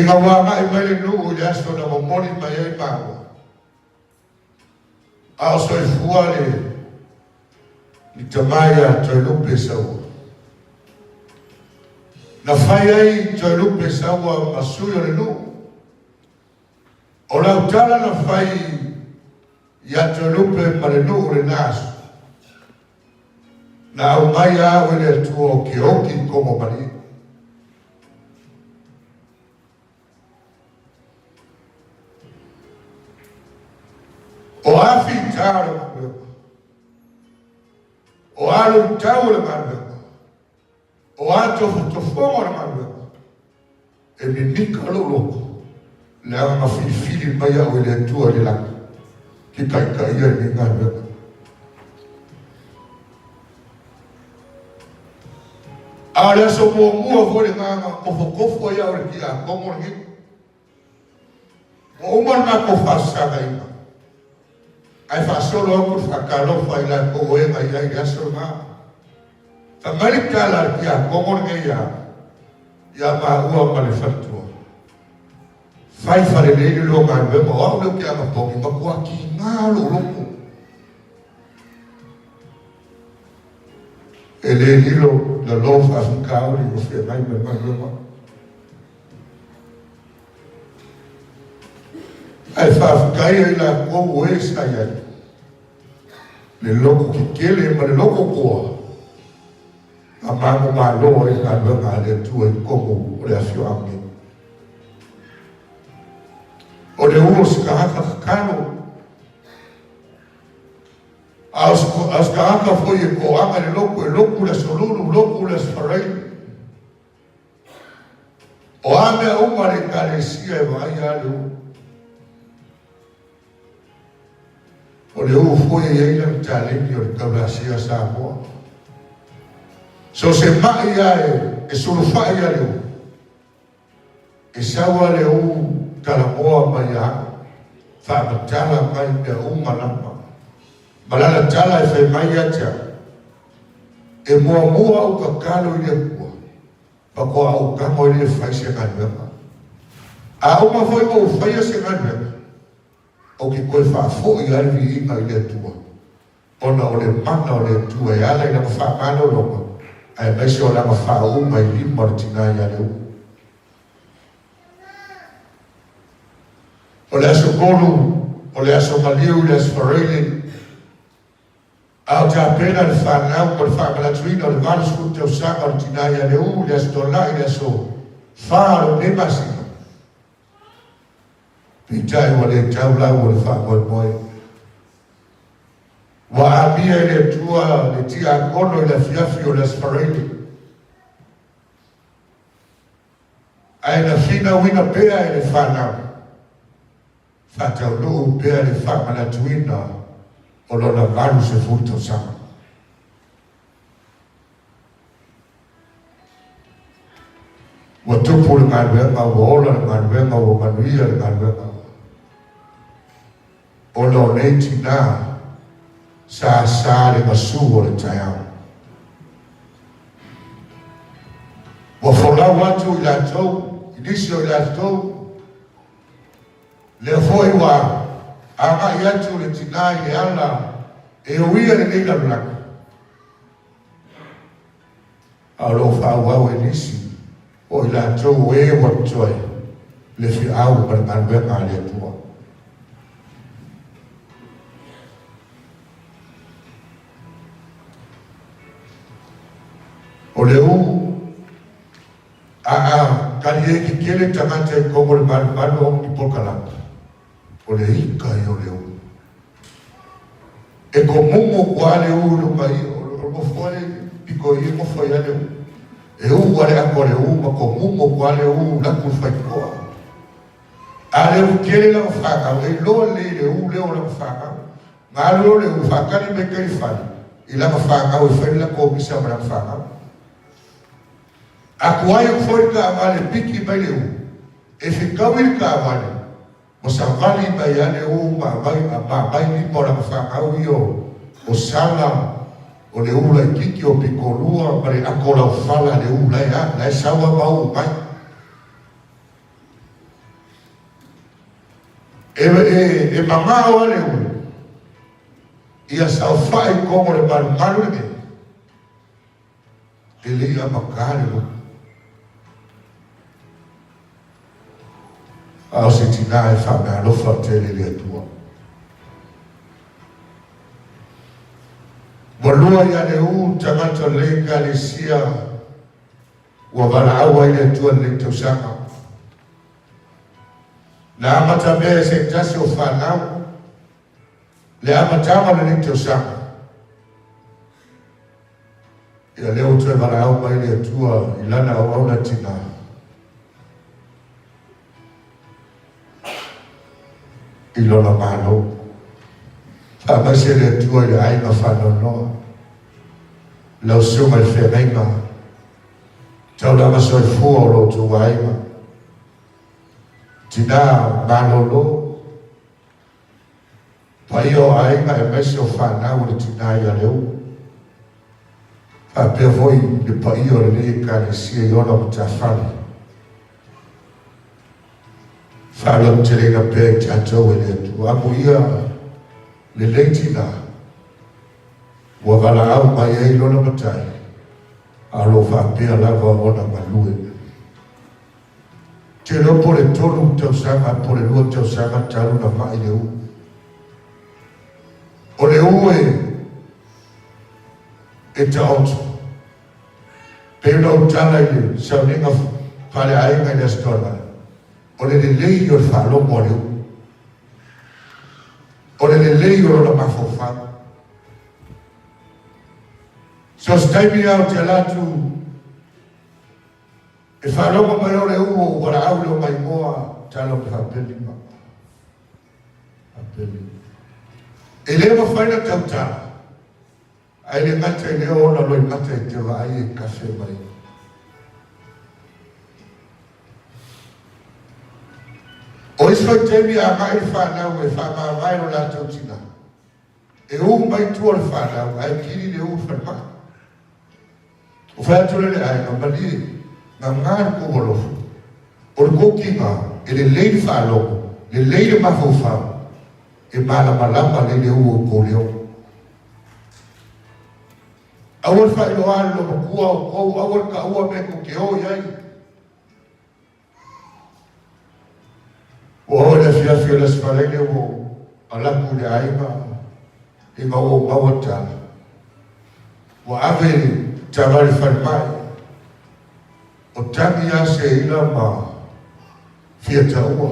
Ina ua agai mai le nuu i le aso na momoli mai ai māua, a o soifua le le tama ia Toelupe Saua. Na fai ai Toelupe Saua ma sui o le nuu. O lau tala na fai ia Toelupe ma le nuu lena aso, na aumai au e le Atua o ke oki i komo malie. O a fitā o le galuega, o a luitau o le galuega, o a tofotofoga o le galuega, e mimika lou loto, leaga na filifili mai au e le Atua i le lagi, ke taitaia lenei galuega. A o le aso muamua foi lena na tofotofo ai au i le tiakono lenei. Ua uma le matou faafesagaiga, ae faasolo atu le faatalofa i latou o e na i ai i le aso lena. Fai mai le tala a le tiakono lenei ia, ia maua ma le faletua, Fai falelei le lua galuega, o au lea ou te anapogi, matua tiga lou loto. E le lilo lalō faafitauli o feagai ma le galuega. Ae faafetai ai latou o e sa i ai, le loto tetele ma le loto toa, na manumalo ai le galuega a le Atua i totonu o le afioaga nei. O le ū o se tagata tatalo, A o se tagata foi e toaga i le lotu, e lotu le Aso Lulu, lotu le Aso Faraile. O a mea uma a le Ekalesia e vaaia lava le ū. O le ū foi e i ai lana taleni o le taulasea Samoa. So o se ma'i lava e sulufai ia le ū, E sau a le ū talamoa mai ia au, faamatala mai mea uma lava. Ma lana tala e fai mai ia te au, E muamua ou tatalo i le Atua, faatoa ou tago ai lea e fai se galuega. A uma foi ona ou faia se galuega, ou te toe faafoi ai le viiga i le Atua, ona o le mana o le Atua e ala i lana faamalologa. Aemaise o lana faauuga i lima o le tina ia Leuu. O le Aso Tolu, o le aso maliu i le Aso Faraile, a o tapena le fanau mo le faamanatuina o le 80 tausaga o le tina ia Leuu i le Aso Toonai, le aso 4 o lenei masina. Peitai ua le tau lau o le faamoemoe. Ua amia e le Atua le tiakono i le afiafi o le Aso Faraile. Ae na finauina pea e le fanau, faataunuu pea le faamanatuina o lona 80 tausaga. Ua tupu le galuega, ua ola le galuega, ua manuia le galuega. Ona o nei tinā sa asa le gasu o le taeao. Ua folau atu i latou, i nisi o i latou, lea foi ua agai atu le tinā i le ala e uia lenei lalolagi. A o lo o faaauau e nisi o i latou o e ua totoe le feau ma le galuega a le Atua. O le u a a kali e kekele tagata i komo le malumalu o ni polokalame, o le ika ia o le u. E komumu kua le u i luga i o nofo ai piko i nofo ai le u. E u ale ako le u ma komumu kua le u laku faikoa. A le u kele la whakau, e loa le le u leo la whakau. Ngā leo le u whakari me kei whare, i langa whakau e whai la komisa ma langa whakau. A kuai o foi ka wale piki mai le u, e whikau i ka wale, mo sa vali mai ale u ma vai a ma mai ni mo langa whakau i o sala o le u lai kiki o pikolua ma le ako lau whala le u lai a, lai sawa mau mai. E mamao ale u, ia saofai komo le malumalu lenei, e le i amata le loto. A o se tinā e faameaalofa tele i le Atua. Ua lua ia le u tagata o lenei Ekalesia ua valaau ai le Atua i lenei tausaga. Na amatamea e se tasi o fanau le amataga o lenei tausaga. Ia lea ua toe valaau mai le Atua i lana auauna tinā. I lona Malo. Faamaise le Atua i le aiga faanoanoa. Lau susuga i le feagaiga, taulaga soifua o lo outou aiga. Tinā malolo, paia o aiga aemaise o fanau o le tinā ia Leuu. Faapea foi le paia o lenei Ekalesia i ona matafale. Faalototeleina pea i tatou e le Atua. Amuia lenei tinā ua valaau mai ai lona matai, a o lo o faapea lava ona galue. Te iloa po o le 3 tausaga po o le 2 tausaga talu na mai le u. O le u e taoto. Pei ona ou tala i le sauniga faaleaiga i le Aso Toonai, o le lelei o le faalogo a le u. O le lelei o lona mafaufau. So se taimi lava ou te ala atu e faalogo mai o le u o valaau leo mai moa tala o te faapelima. Faapelima. E le mafai na tautala, ae le gata i lea ona loimata i te vaai e kafe mai. O isi vaitaimi a agai le fanau e faamavae lo latou tina, e u mai tua o le fanau ae kili le u i le falemai. O fai atu lea le aiga, malie, gagā le kou alofa. O le kou kiga, e lelei le faalogo, lelei le mafaufau, e malamalama lelei le u o kou leo. Aua le faailoa i le loomatua o outou, aua le taua mea tou te o i ai. Ua oo i le afiafi o le Aso Faraile ua ou alu atu i le aiga ina ua ou maua le tala. Ua ave le taavale i le falemai, o tagi lava Seila ma fia taua.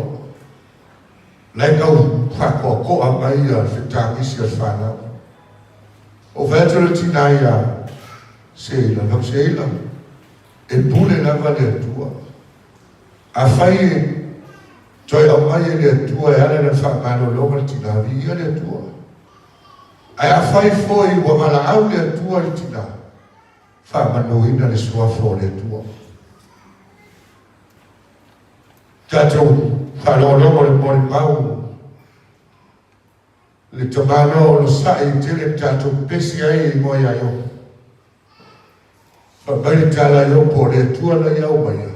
La e tau faatoatoa mai le fetagisi a le fanau. Ou fai atu i le tina ia Seila, lau Seila, e pule lava le Atua. Afai e toe aumai e le Atua e ala i lana faamalologa le tina, viia le Atua. Ae afai foi ua valaau le Atua i le tina, faamanuina le suafa o le Atua. Tatou faalogologo i le molimau le tamaloa onosai i tele na tatou pepesi ai e igoa ia Iopo. Fai mai le tala a Iopo, o le Atua na ia aumaia,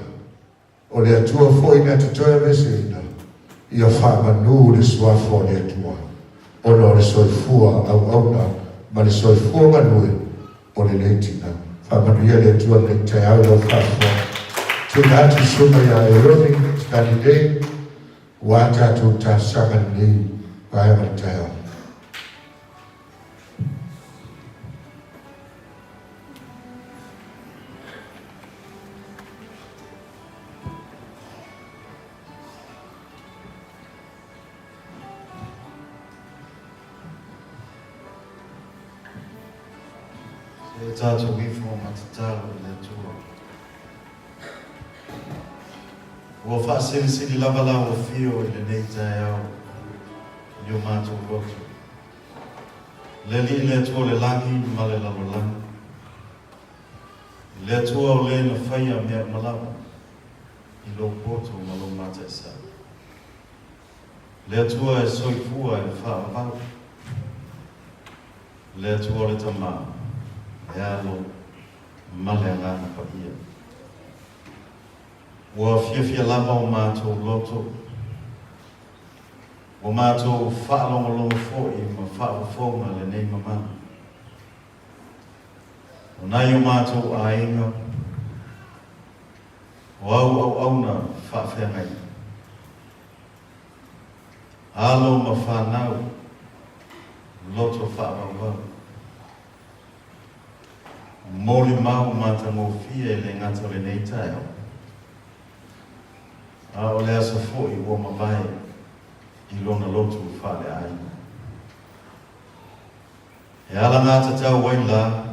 o le Atua foi na te toe aveeseina, ia faamanu le suafa o le Atua, ona o le soifua auauna ma le soifua galue o lenei tina. Faamanuia le Atua i lenei taeao i lau faafofoga. Tuuina atu i susuga ia Eroni Stanley Day, ua tatou talosaga lenei vaega o le taeao. Se i tatou ifo ma tatalo i le Atua. Ua faasilisili lava lau afio i lenei taeao i o matou loto. Le Alii le Atua o le lagi ma le lalolagi, le Atua o le na faia mea uma lava i lou poto ma lou mataisau. Le Atua e soifua e faavavau, le Atua o le Tama, le Alo ma le Agaga Paia. Ua fiafia lava o matou loto, ua matou faalogologo foi ma faafofoga lenei mamalu. O nai o matou aiga, o au auauna faafeagaiga, alo ma fanau, loto faavauvau. Molimau matagofie e le gata o lenei taeao, a o le aso foi ua mavae i lona lotu faaleaiga. E alagatatau ai la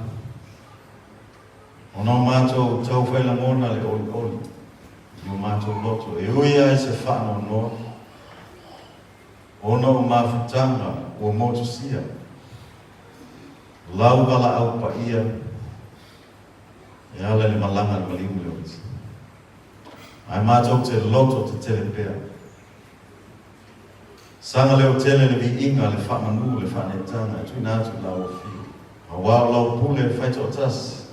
ona o matou taufai lagona le olioli i o matou loto e ui ai se faanoanoa ona o mafutaga ua motusia lau valaau paia e ala i le malaga a le maliu ma le oti. Ae matou te loto tetele pea. Saga leo tele le viiga, le faamanu, le faaneetaga e tuuina atu i lau afio. Aua o lau pule e fai toatasi,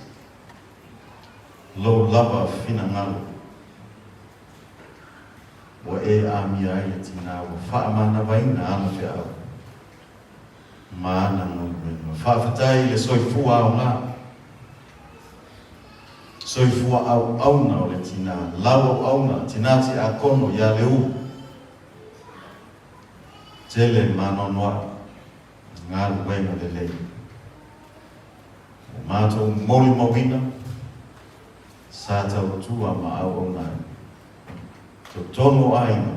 lou lava finagalo. Ua e amia ai le tina ua faamanavaina ana feau ma ana galuega. Faafetai i le soifua aoga, soifua auauna o le tina, lau auauna, tina tiakono ia Leu. Tele ma anoanoai galuega lelei. Ua matou molimauina sa tautua ma auauna ai. Totonu o aiga,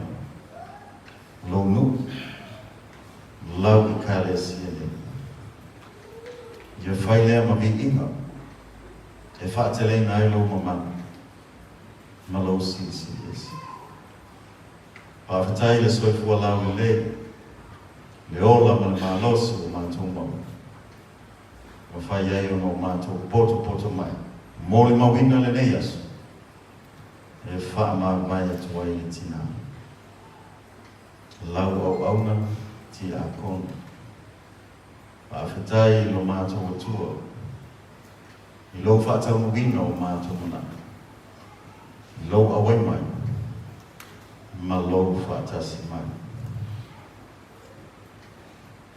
lou nuu, lau Ekalesia nei. Ia fai lea ma viiga e faateleina ai lou mamalu ma lou silisili ese. Faafetai i le soifua laulelei, le ola ma le malosi ua matou maua. Ua fai ai ona o matou potopoto mai molimauina lenei aso e faamavae atu ai le tina. Lau auauna tiakono. Faafetai i lo matou Atua i lou faataunuuina o matou manao, i lou auai mai ma lou faatasi mai.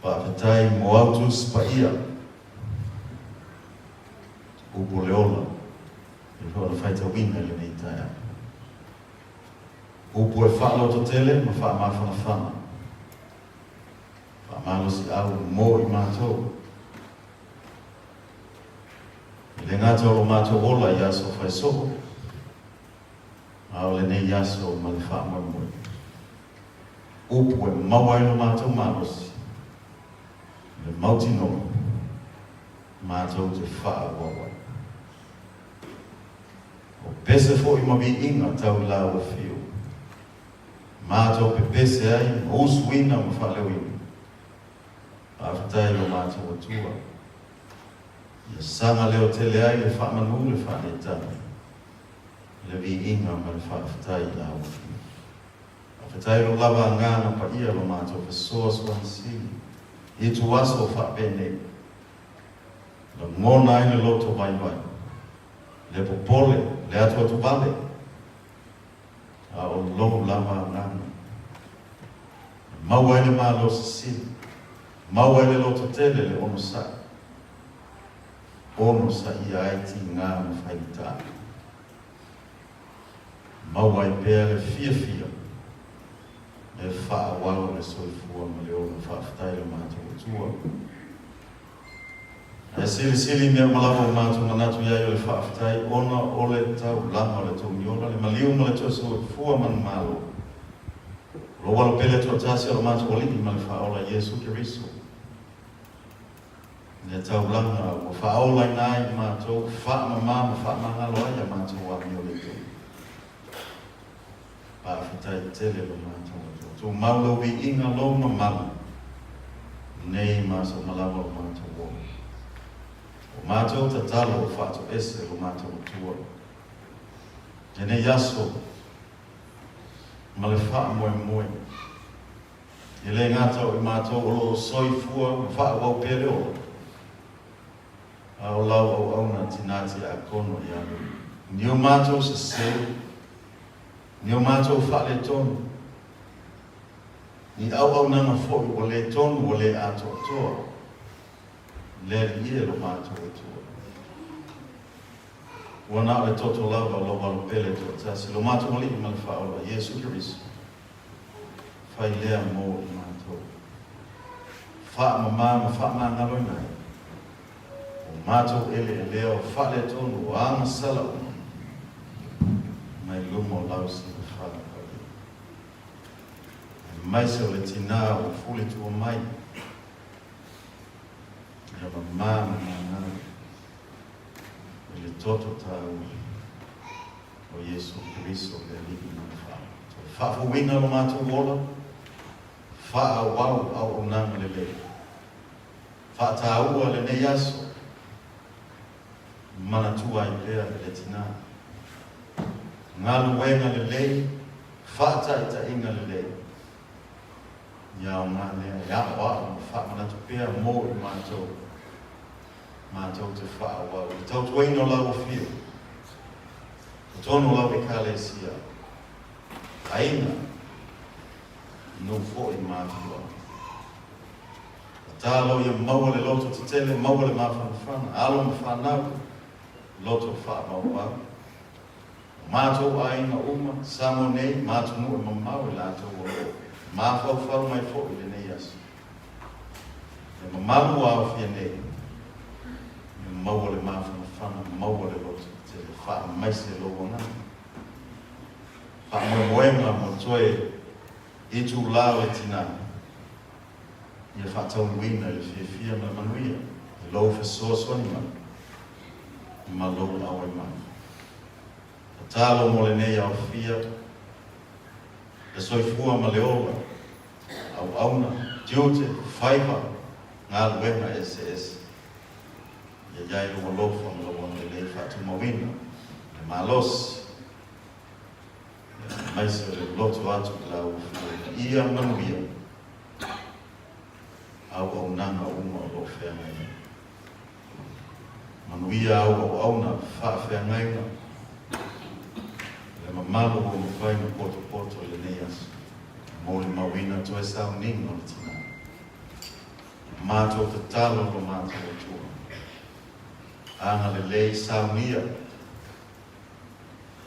Faafetai mo au Tusi Paia. Upu o le ola, e pei ona faitauina i lenei taeao. Upu e faalototele ma faamafanafana, faamalosiau mo i matou. E le gata o lo matou ola i aso faisoo, a o lenei aso ma le faamoemoe. Upu e maua ai lo matou malosi, le mautinoa, matou te faaauau ai. O pese foi ma viiga tau i lau afio, matou pepese ai ma usuina ma faaleoina. Faafetai i lo matou Atua, ia saga leo tele ai le faamanu le faaneetaga, le viiga ma le faafetai i lau afio. Faafetai i lo lava agaga paia lo matou fesoasoani sili i ituaso faapenei. Lagona ai le loto vaivai, le popole, le atuatu vale, a o lou lava agaga. E maua ai le malosi sili, maua ai le loto tele le onosai, onosaia ai tiga ma faigata. Maua ai pea le fiafia e faaauau le soifua ma le ola. Faafetai i lo matou Atua. Ae silisili mea uma lava o matou manatu i ai o le faafetai ona o le taulaga o le togi ola, le maliu ma le toe soifua manumalo. O lou alo pele toatasi o lo matou Alii ma le Faaola Iesu Keriso. Le taulaga ua faaolaina ai i matou, faamama ma faamagalo ai a matou amio le tonu. Faafetai tele lo matou Atua. Tumau lou viiga, lou mamalu, nei ma aso uma lava o lo matou ola. O matou tatalo o faatoese lo matou Atua. Lenei aso ma le faamoemoe. E le gata o i matou o lo o soifua ma faaauau pea le ola, a o lau auauna tinā tiakono ia Lui. Ni o matou sesē, ni o matou faaletonu, ni auaunaga foi ua le tonu ua le atoatoa, le Alii e lo matou Atua. Ua na o le toto lava o lou Alo pele toatasi, lo matou Alii ma le Faaola, Iesu Keriso. Fai lea mo i matou. Faamama ma faamagaloina ai o matou eleelea o faaletonu o agasala uma mai luma o lau silafaga paia. Aemaise o le tinā ua fulitua mai ia mama ma magalo i le toto taua o Iesu Keriso le Alii ma le Faaola. Toe faafouina lo matou ola, faaauau auaunaga lelei. Faataua lenei aso, manatua ai pea le tinā. Galuega lelei, faataitaiga lelei. Ia aoga lea e aoao ma faamanatu pea mo i matou. Matou te faaauau i le tautuaina o lau afio, totonu o lau Ekalesia, aiga, nuu foi ma afioaga. Tatalo ia maua le loto tetele, maua le mafanafana, alo ma fanau, loto faavauvau. O matou aiga uma, Samoa nei ma atunuu e mamao i latou o lo o mafaufau mai foi i lenei aso. Le mamalu ua aofia nei, ia maua le mafanafana, maua le loto tetele, faamaise lou agaga. Faamoemoega mo toe itulā o le tinā, ia faataunuuina i le fiafia ma le manuia i lou fesoasoani mai ma lou auai mai. Tatalo mo lenei aofia, le soifua ma le ola, auauna, tiute, faiva, galuega eseese. Ia i ai lou alofa ma lou agalelei faatumauina le malosi, aemaise o le loto atu i lau Afioga. Ia manuia auaunaga uma o lo o feagai ai. Manuia au auauna faafeagaiga, le mamalu ua mafai ona potopoto i lenei aso, molimauina toe sauniga o le tinā. Matou tatalo lo matou Atua. Agalelei saunia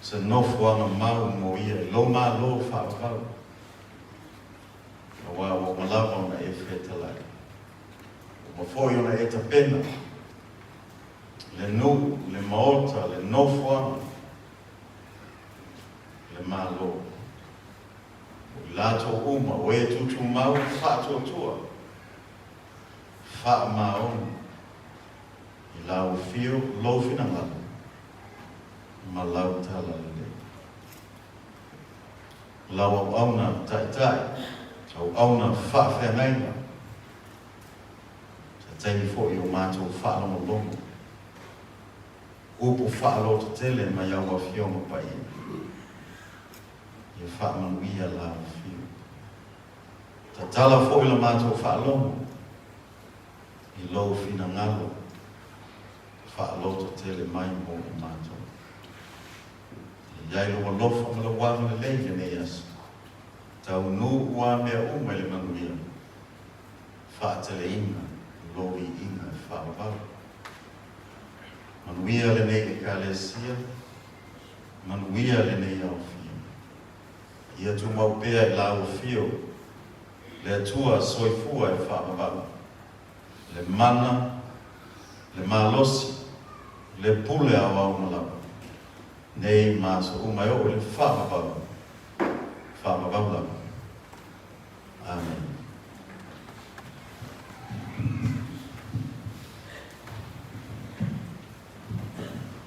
se nofoaga mau mo ia i lou Malo faavavau, aua ua uma lava ona e fetalai, ua uma foi ona e tapena le nuu, le maota, le nofoaga, le Malo. O i latou uma o e tutumau faatuatua, faamaoni i lau afio, lou finagalo ma lau talalelei. Lau auauna taitai, auauna faafeagaiga, se taimi foi o matou faalogologo, upu faalototele mai au Afioga Paia, ia faamanuia lau afio. Tatala foi la matou faalogo i lou finagalo faalototele mai mo i matou. Ia i ai lou alofa ma lou agalelei i lenei aso. Taunuu ua mea uma i le manuia, faateleina lou viiga e faavavau. Manuia lenei Ekalesia, manuia lenei aofia. Ia tumau pea i lau afio le Atua soifua e faavavau, le mana, le malosi, le pule aoao uma lava, nei ma aso uma e oo i le faavavau, faavavau lava. Amene.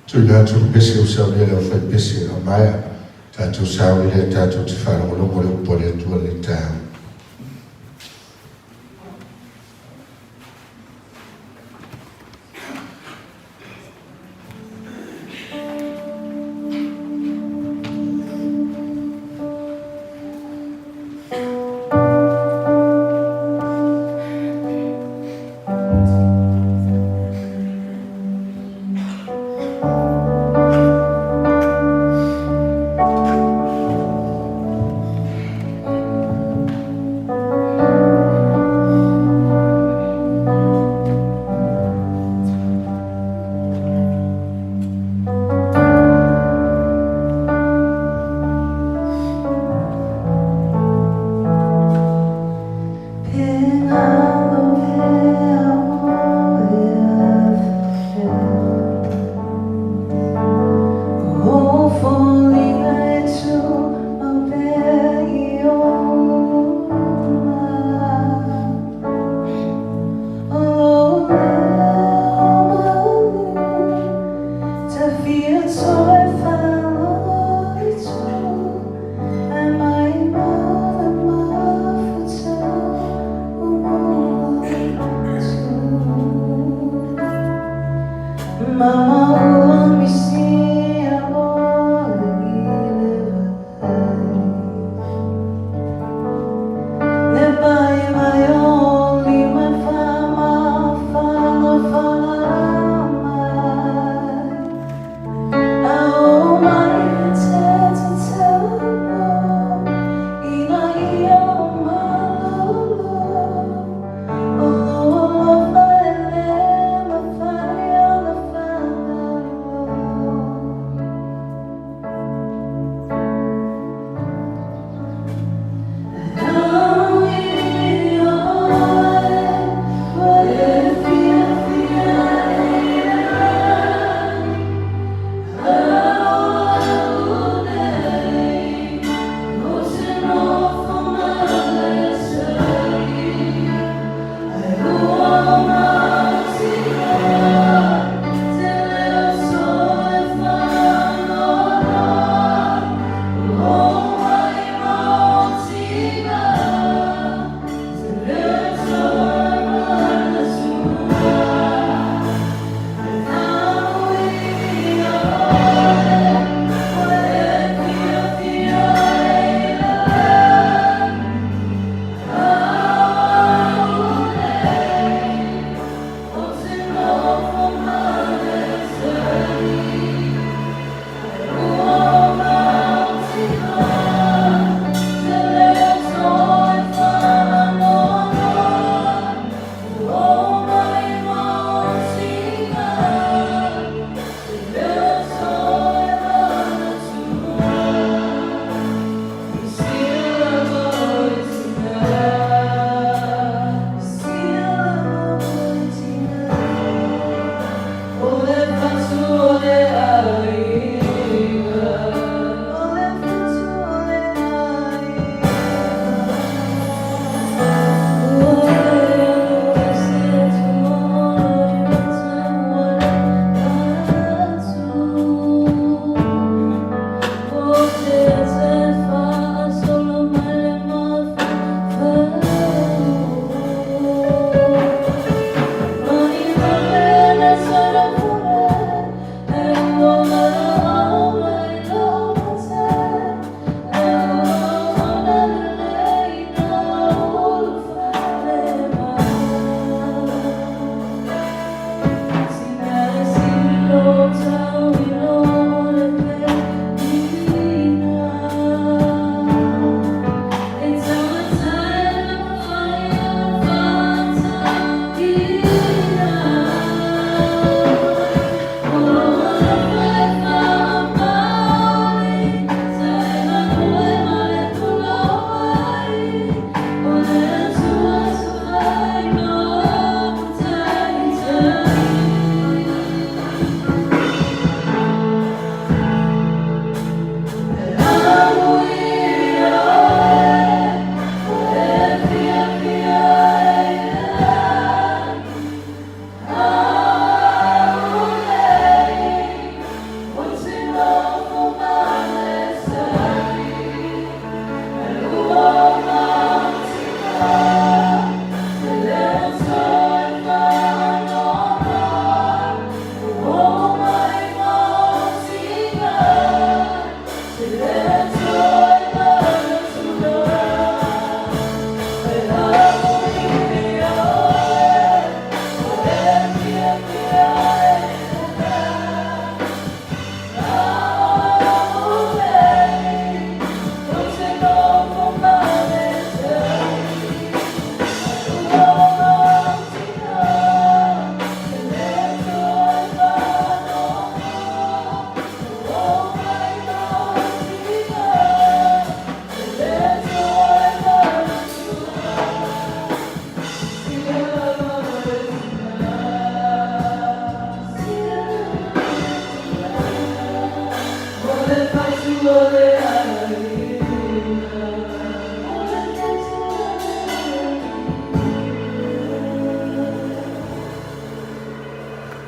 Tuuina atu le pese ua saunia e le aufaipese a maea tatou sauni lea tatou te faalogologo i le upu a le Atua i lenei taeao.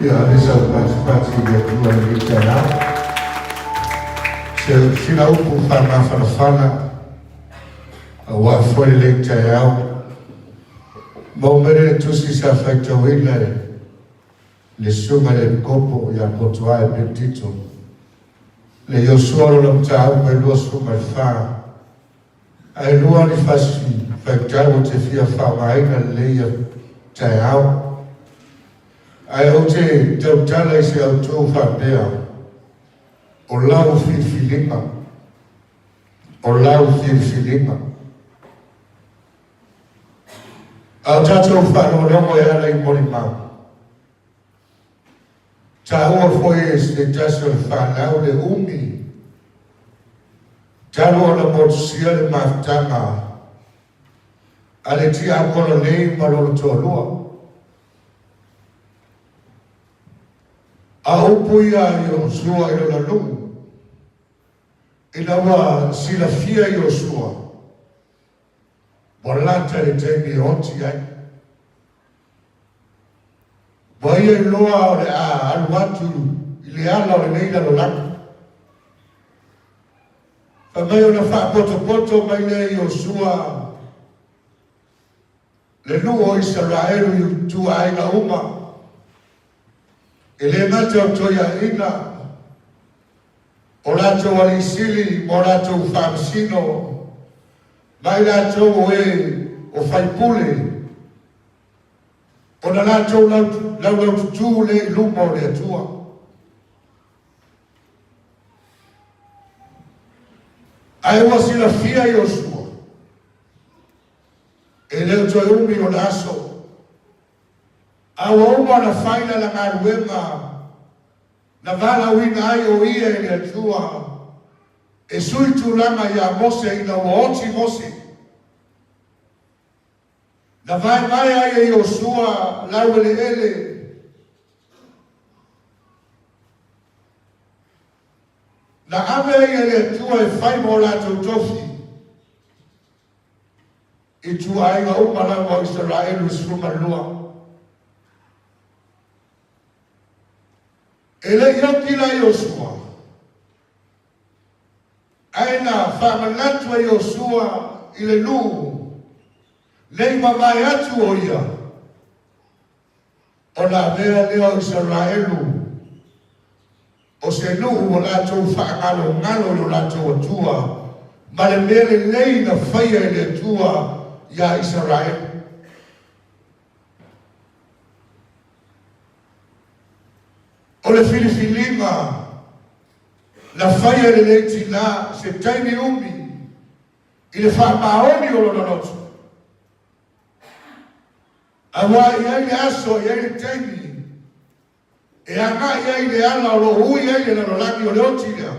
Ia ave sau patipati i le Atua i lenei taeao. Se sina upu faamafanafana aua foi lenei taeao. Maua mai le tusi sa faitauina e le susuga i le Epikopo ia Potuae Petito, le Iosua lona mataupu e 24, ae lua ni fasi faitau ou te fia faaaogaina lelei ia taeao. Ae ou te tautala i se autu faapea, o lau filifiliga, o lau filifiliga. A o tatou faalogologo e ala i molimau, taua foi e se tasi o le fanau le umi talu ona motusia le mafutaga a le tiakono nei ma lona toalua. A o upu ia a Iosua i lona nuu, ina ua silafia Iosua, Ua lata le taimi e oti ai. Ua ia iloa o le a alu atu i le ala o lenei lalolagi. Fai mai ona faapotopoto mai lea i Iosua le nuu o Isaraelu i ituaiga uma, e le gata o toeaiina, o latou alii sili ma o latou faamasino, ma i latou o e o faipule, ona latou laulaututū lea i luma o le Atua. Ae ua silafia Iosua, e le o toe umi ona aso, a ua uma ona fai lana galuega Na valaauina ai o ia e le Atua e sui tulaga iā Mose ina ua oti Mose. Na vaevae ai e Iosua laueleele na ave ai e le Atua e fai mo latou tofi i ituaiga uma lava o Isaraelu e 12. E le i oti la Iosua, ae na faamanatu e Iosua i le nuu ne i mavae atu o ia, ona avea lea o Isaraelu o se nuu ua latou faagalogalo i lo latou Atua ma le mea lelei na faia e le Atua iā Isaraelu. O le filifiliga na faia e lenei tinā se taimi umi i le faamaoni o lona loto, aua e i ai le aso, e i ai le taimi e agai ai i le ala o lo o ui ai le lalolagi o le oti lea.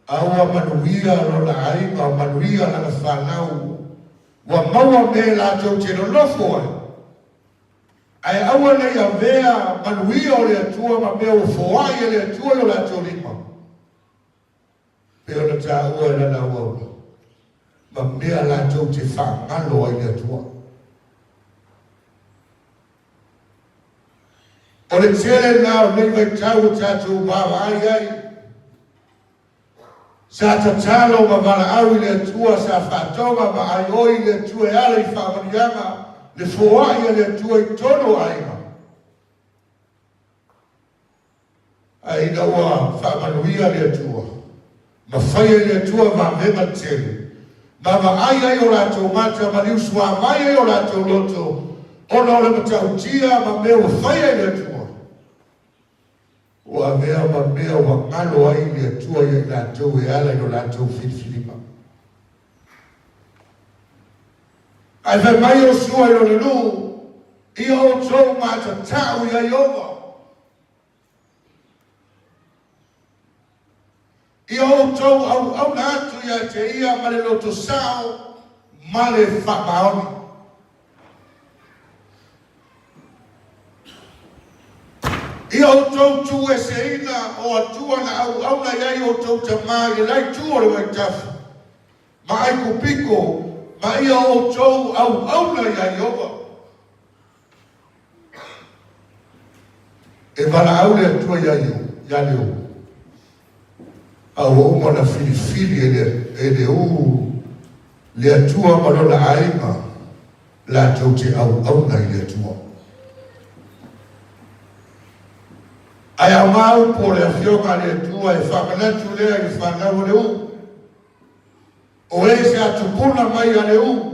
A ua manuia lona aiga, ua manuia lana fanau, ua maua mea e latou te nonofo ai. Ae aua ne i avea manuia o le Atua ma mea ua foai e le Atua i o latou lima, pei ona taua e lana auauna, ma mea latou te faagalo ai le Atua. O le tele lena o nei vaitau ua tatou vaavaai ai. Sa tatalo ma valaau i le Atua, sa faatoga ma aioi i le Atua e ala i faamanuiaga, le foai a le Atua i totonu o aiga. Ae ina ua faamanuia le Atua, ma faia e le Atua vavega tele, ma vaai ai o latou mata ma liusuamai ai o latou loto, ona o le matautia ma mea ua faia e le Atua, ua avea ma mea ua galo ai le Atua ia i latou e ala i lo latou filifiliga. Ae fai mai Iosua i lona nuu, Ia outou matatau ia Ieova. Ia outou auauna atu ia te ia ma le loto sao ma le faamaoni. Ia outou tuueseina o Atua na auauna i ai outou tama i le la itu o le vaitafe, ma Aikupito, ma ia outou auauna ia Ieova. E valaau le Atua ia Iu, ia Leu, a ua uma ona filifili e le, e Leu le Atua ma lona aiga latou te auauna i le Atua. Ae aoga upu o le Afioga a le Atua e faamanatu lea i le fanau a Leu, o e sa tupuna mai a Leu,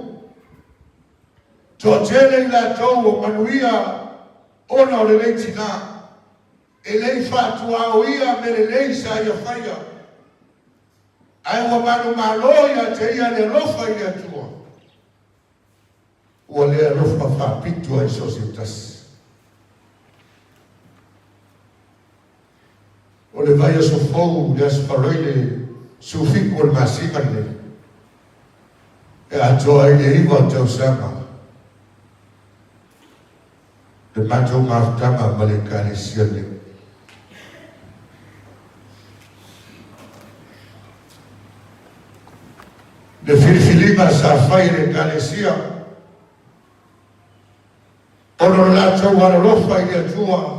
Toatele i latou ua manuia ona o lenei tina, e le i faatuaoia mea lelei sa ia faia, ae ua manumalo ia te ia le alofa i le Atua, ua le alofa faapito ai so o se tasi. O le vaiaso fou le Aso Faraile 17 o le masina lenei, e atoa ai le 9 tausaga le matou mafutaga ma le Ekalesia lenei. Le filifiliga sa fai e le Ekalesia ona o le latou alolofa i le Atua,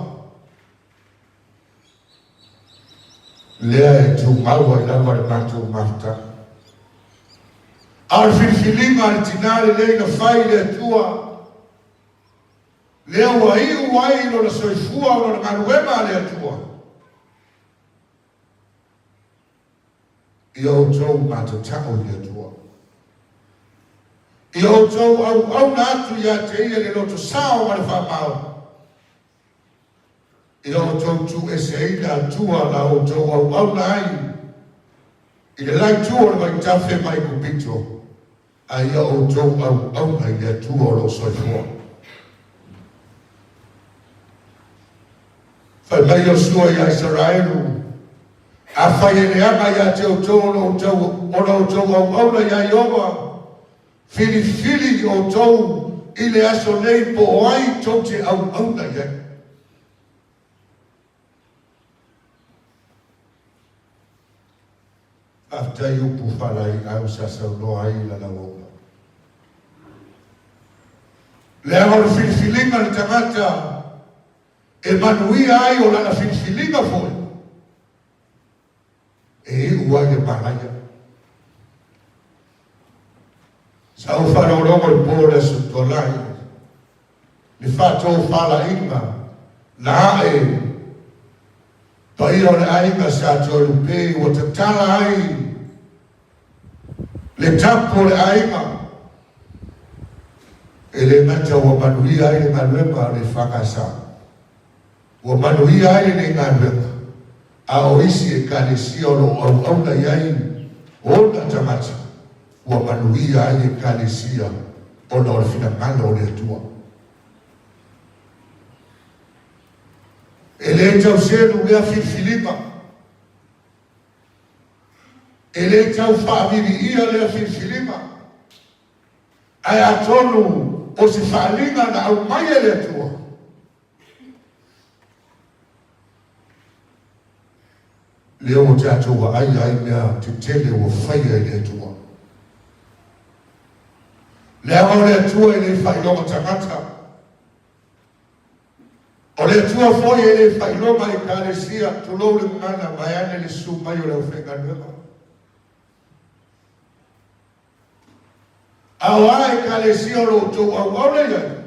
Lea e tumau ai lava le matou mafutaga. A o le filifiliga a le tina lelei na fai i le Atua, lea ua iu ai lona soifua o lona galuega a le Atua, ia outou matatao i le Atua. Ia outou auauna atu ia te Ia le loto sao ma le faamaoni. Ia outou tuueseina atua na outou auauna ai i le la itu o le vaitafe mai Kupito, a ia outou auauna i le Atua o lo o soifua. Fai mai Iosua iā Isaraelu, Afai e leaga ia te outou ona outou auauna iā Ieova, Filifili outou i le aso nei po o ai tou te auauna i ai. Faafetai upu faalaeiau sa saunoa ai la lauauna. Leaga o le filifiliga a le tagata e manuia ai o lana filifiliga foi e iu ai le manaia. Sa ou faalogologo i le po o le Aso Tuanai, le faatofalaiga na ae paia o le aiga sa Toelupe ua tatala ai le tapu o le aiga e le gata ua manuia ai le galuega a le EFKS. Ua manuia ai lenei galuega, a o isi Ekalesia o lo o auauna i ai ona tagata, ua manuia ai Ekalesia ona o le finagalo o le Atua. E le tau selu lea filifiliga, e le tau faaviliia lea filifiliga, ae atonu o se faaaliga na aumai e le Atua, Lea ua tatou vaaia ai mea tetele ua faia e le Atua. Leaga o le Atua e le faailoga tagata. O le Atua foi e le faailoga Ekalesia, tulou le gagana vaeane le susu mai o le aufaigaluega. A o a Ekalesia o lo outou auauna i ai?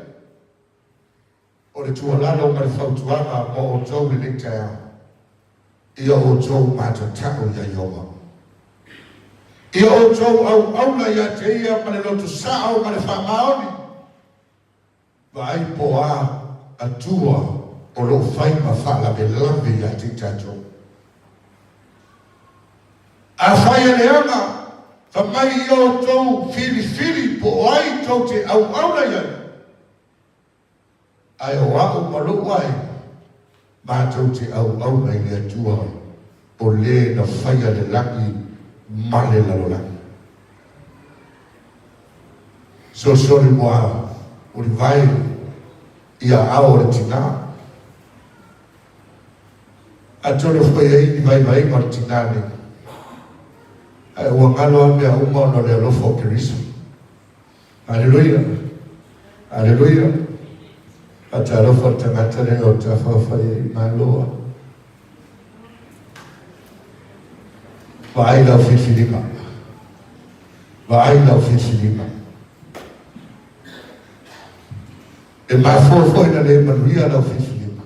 O le tuualalo ma le fautuaga mo outou i lenei taeao, ia outou matatao iā Ieova. Ia outou auauna ia te Ia ma le loto sao ma le faamaoni, vaai po o a Atua o lo o fai ma faalavelave ia te i tatou. Afai e leaga, fa mai ia outou filifili po o ai tou te auauna i ai. Ae o a'u ma lo'u aiga, matou te auauna i le Atua o le na faia le lagi ma le lalolagi. Fesoasoani mua ulivae i aao o le tinā. Atonu foi e ai ni vaivaiga o le tinā nei, ae ua galo a mea uma ona o le alofa o Keriso. Aleluia! Aleluia! Faatalofa i le tagata lea o tafaafai ai malo a. Vaai lau filifiliga. Vaai lau filifiliga. E mafua foi na le manuia lau filifiliga.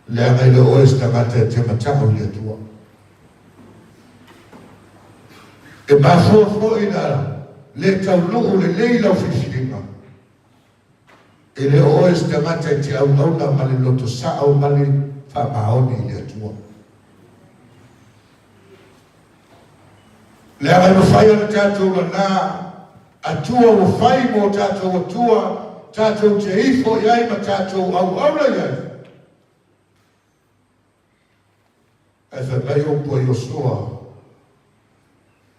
Leaga e le o oe se tagata e te mata'u i le Atua. E mafua foi na le taunuu lelei lau filifiliga. E le o oe se tagata e te auauna ma le loto sa'o ma le faamaoni i le Atua. Leaga e mafai ona tatou lanā Atua ua fai mo tatou Atua tatou te ifo i ai ma tatou auauna i ai. Ae fai mai upu a Iosua,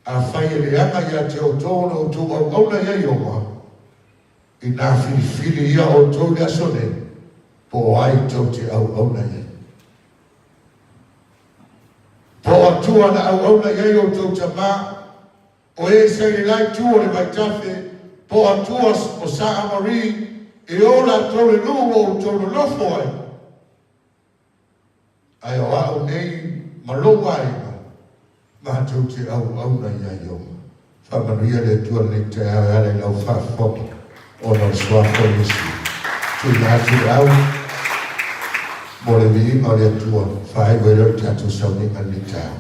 Afai e leaga ia te outou ona outou auauna i ai Ieova, inā filifili ia outou i le aso nei, po o ai tou te auauna i ai. Po o Atua na auauna i ai outou tamā, o e sa i le la itu o le vaitafe, po o Atua o sa Amori, e o latou le nuu ua outou nonofo ai. Ae o a'u nei ma lou aiga, matou te auauna iā Ieova. Faamanuia le Atua i lenei taeao e ala i lau faafofoga ona o le Suafa o Iesu. Tuuina atu le au mo le viiga o le Atua, faaiu ai lea o le tatou sauniga i lenei taeao.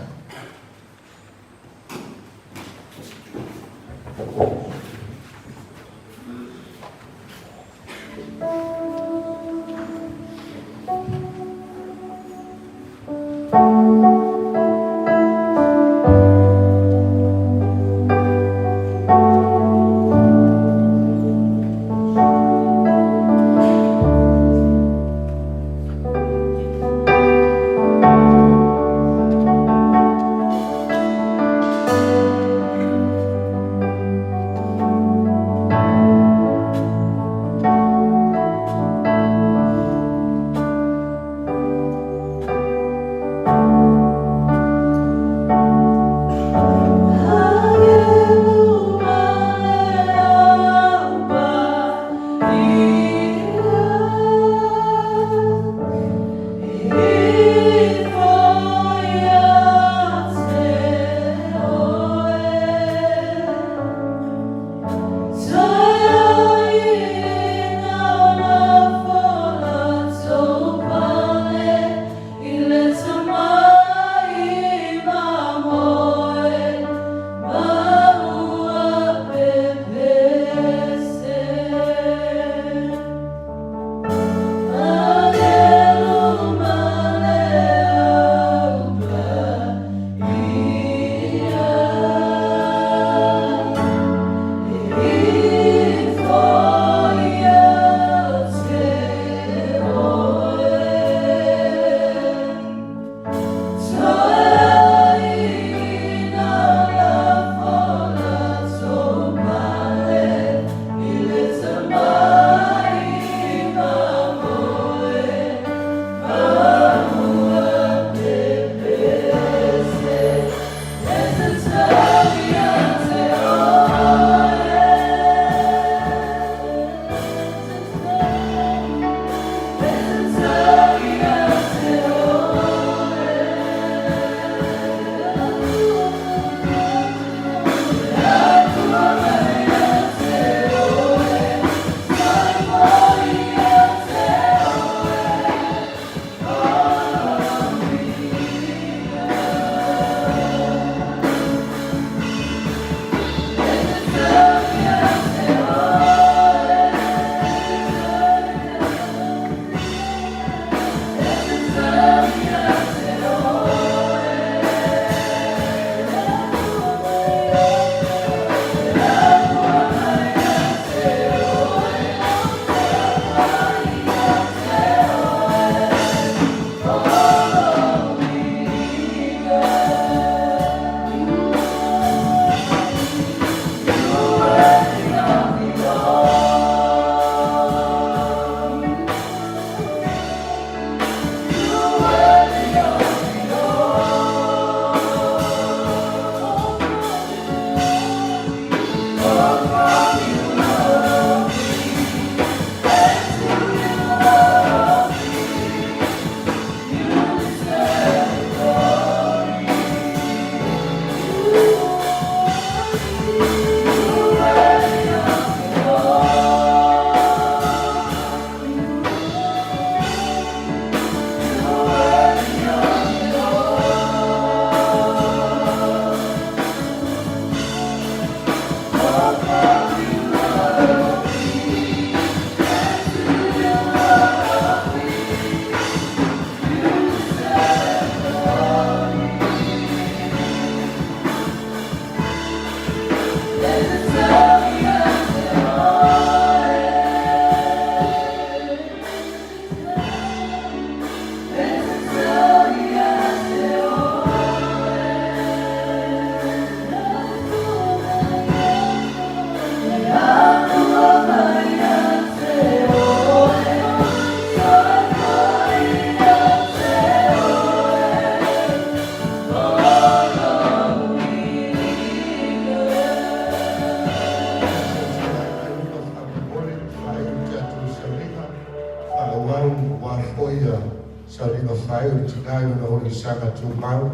faaiu le tinā i lona olisaga tumau.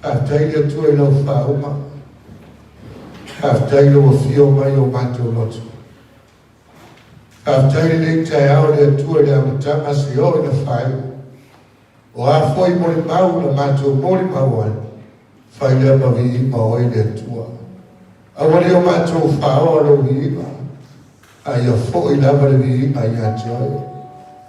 Faafetai le Atua i lau faauga. Faafetai i lou afio mai o matou loto. Faafetai lenei taeao le Atua i le amataga seia oo ina faaiu. O a foi molimau na matou molimau ai, fai lea ma viiga o oe le Atua. Aua ne i o matou faoa lou viiga, a ia foi lava le viiga ia te oe.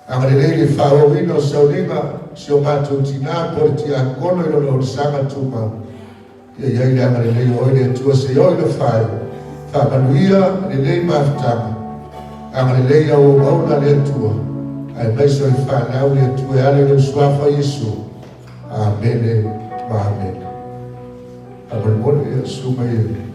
Agalelei le faaauauina o sauniga si o matou tinā po o le tiakono i lona olisaga tumau. Ia i ai le agalelei o oe le Atua seia oo ina faaiu. Faamanuia lenei mafutaga. Agalelei au auauna le Atua, aemaise o le fanau le Atua e ala i lou suafa Iesu. Amene ma amene. Faamolemole ia susu mai e.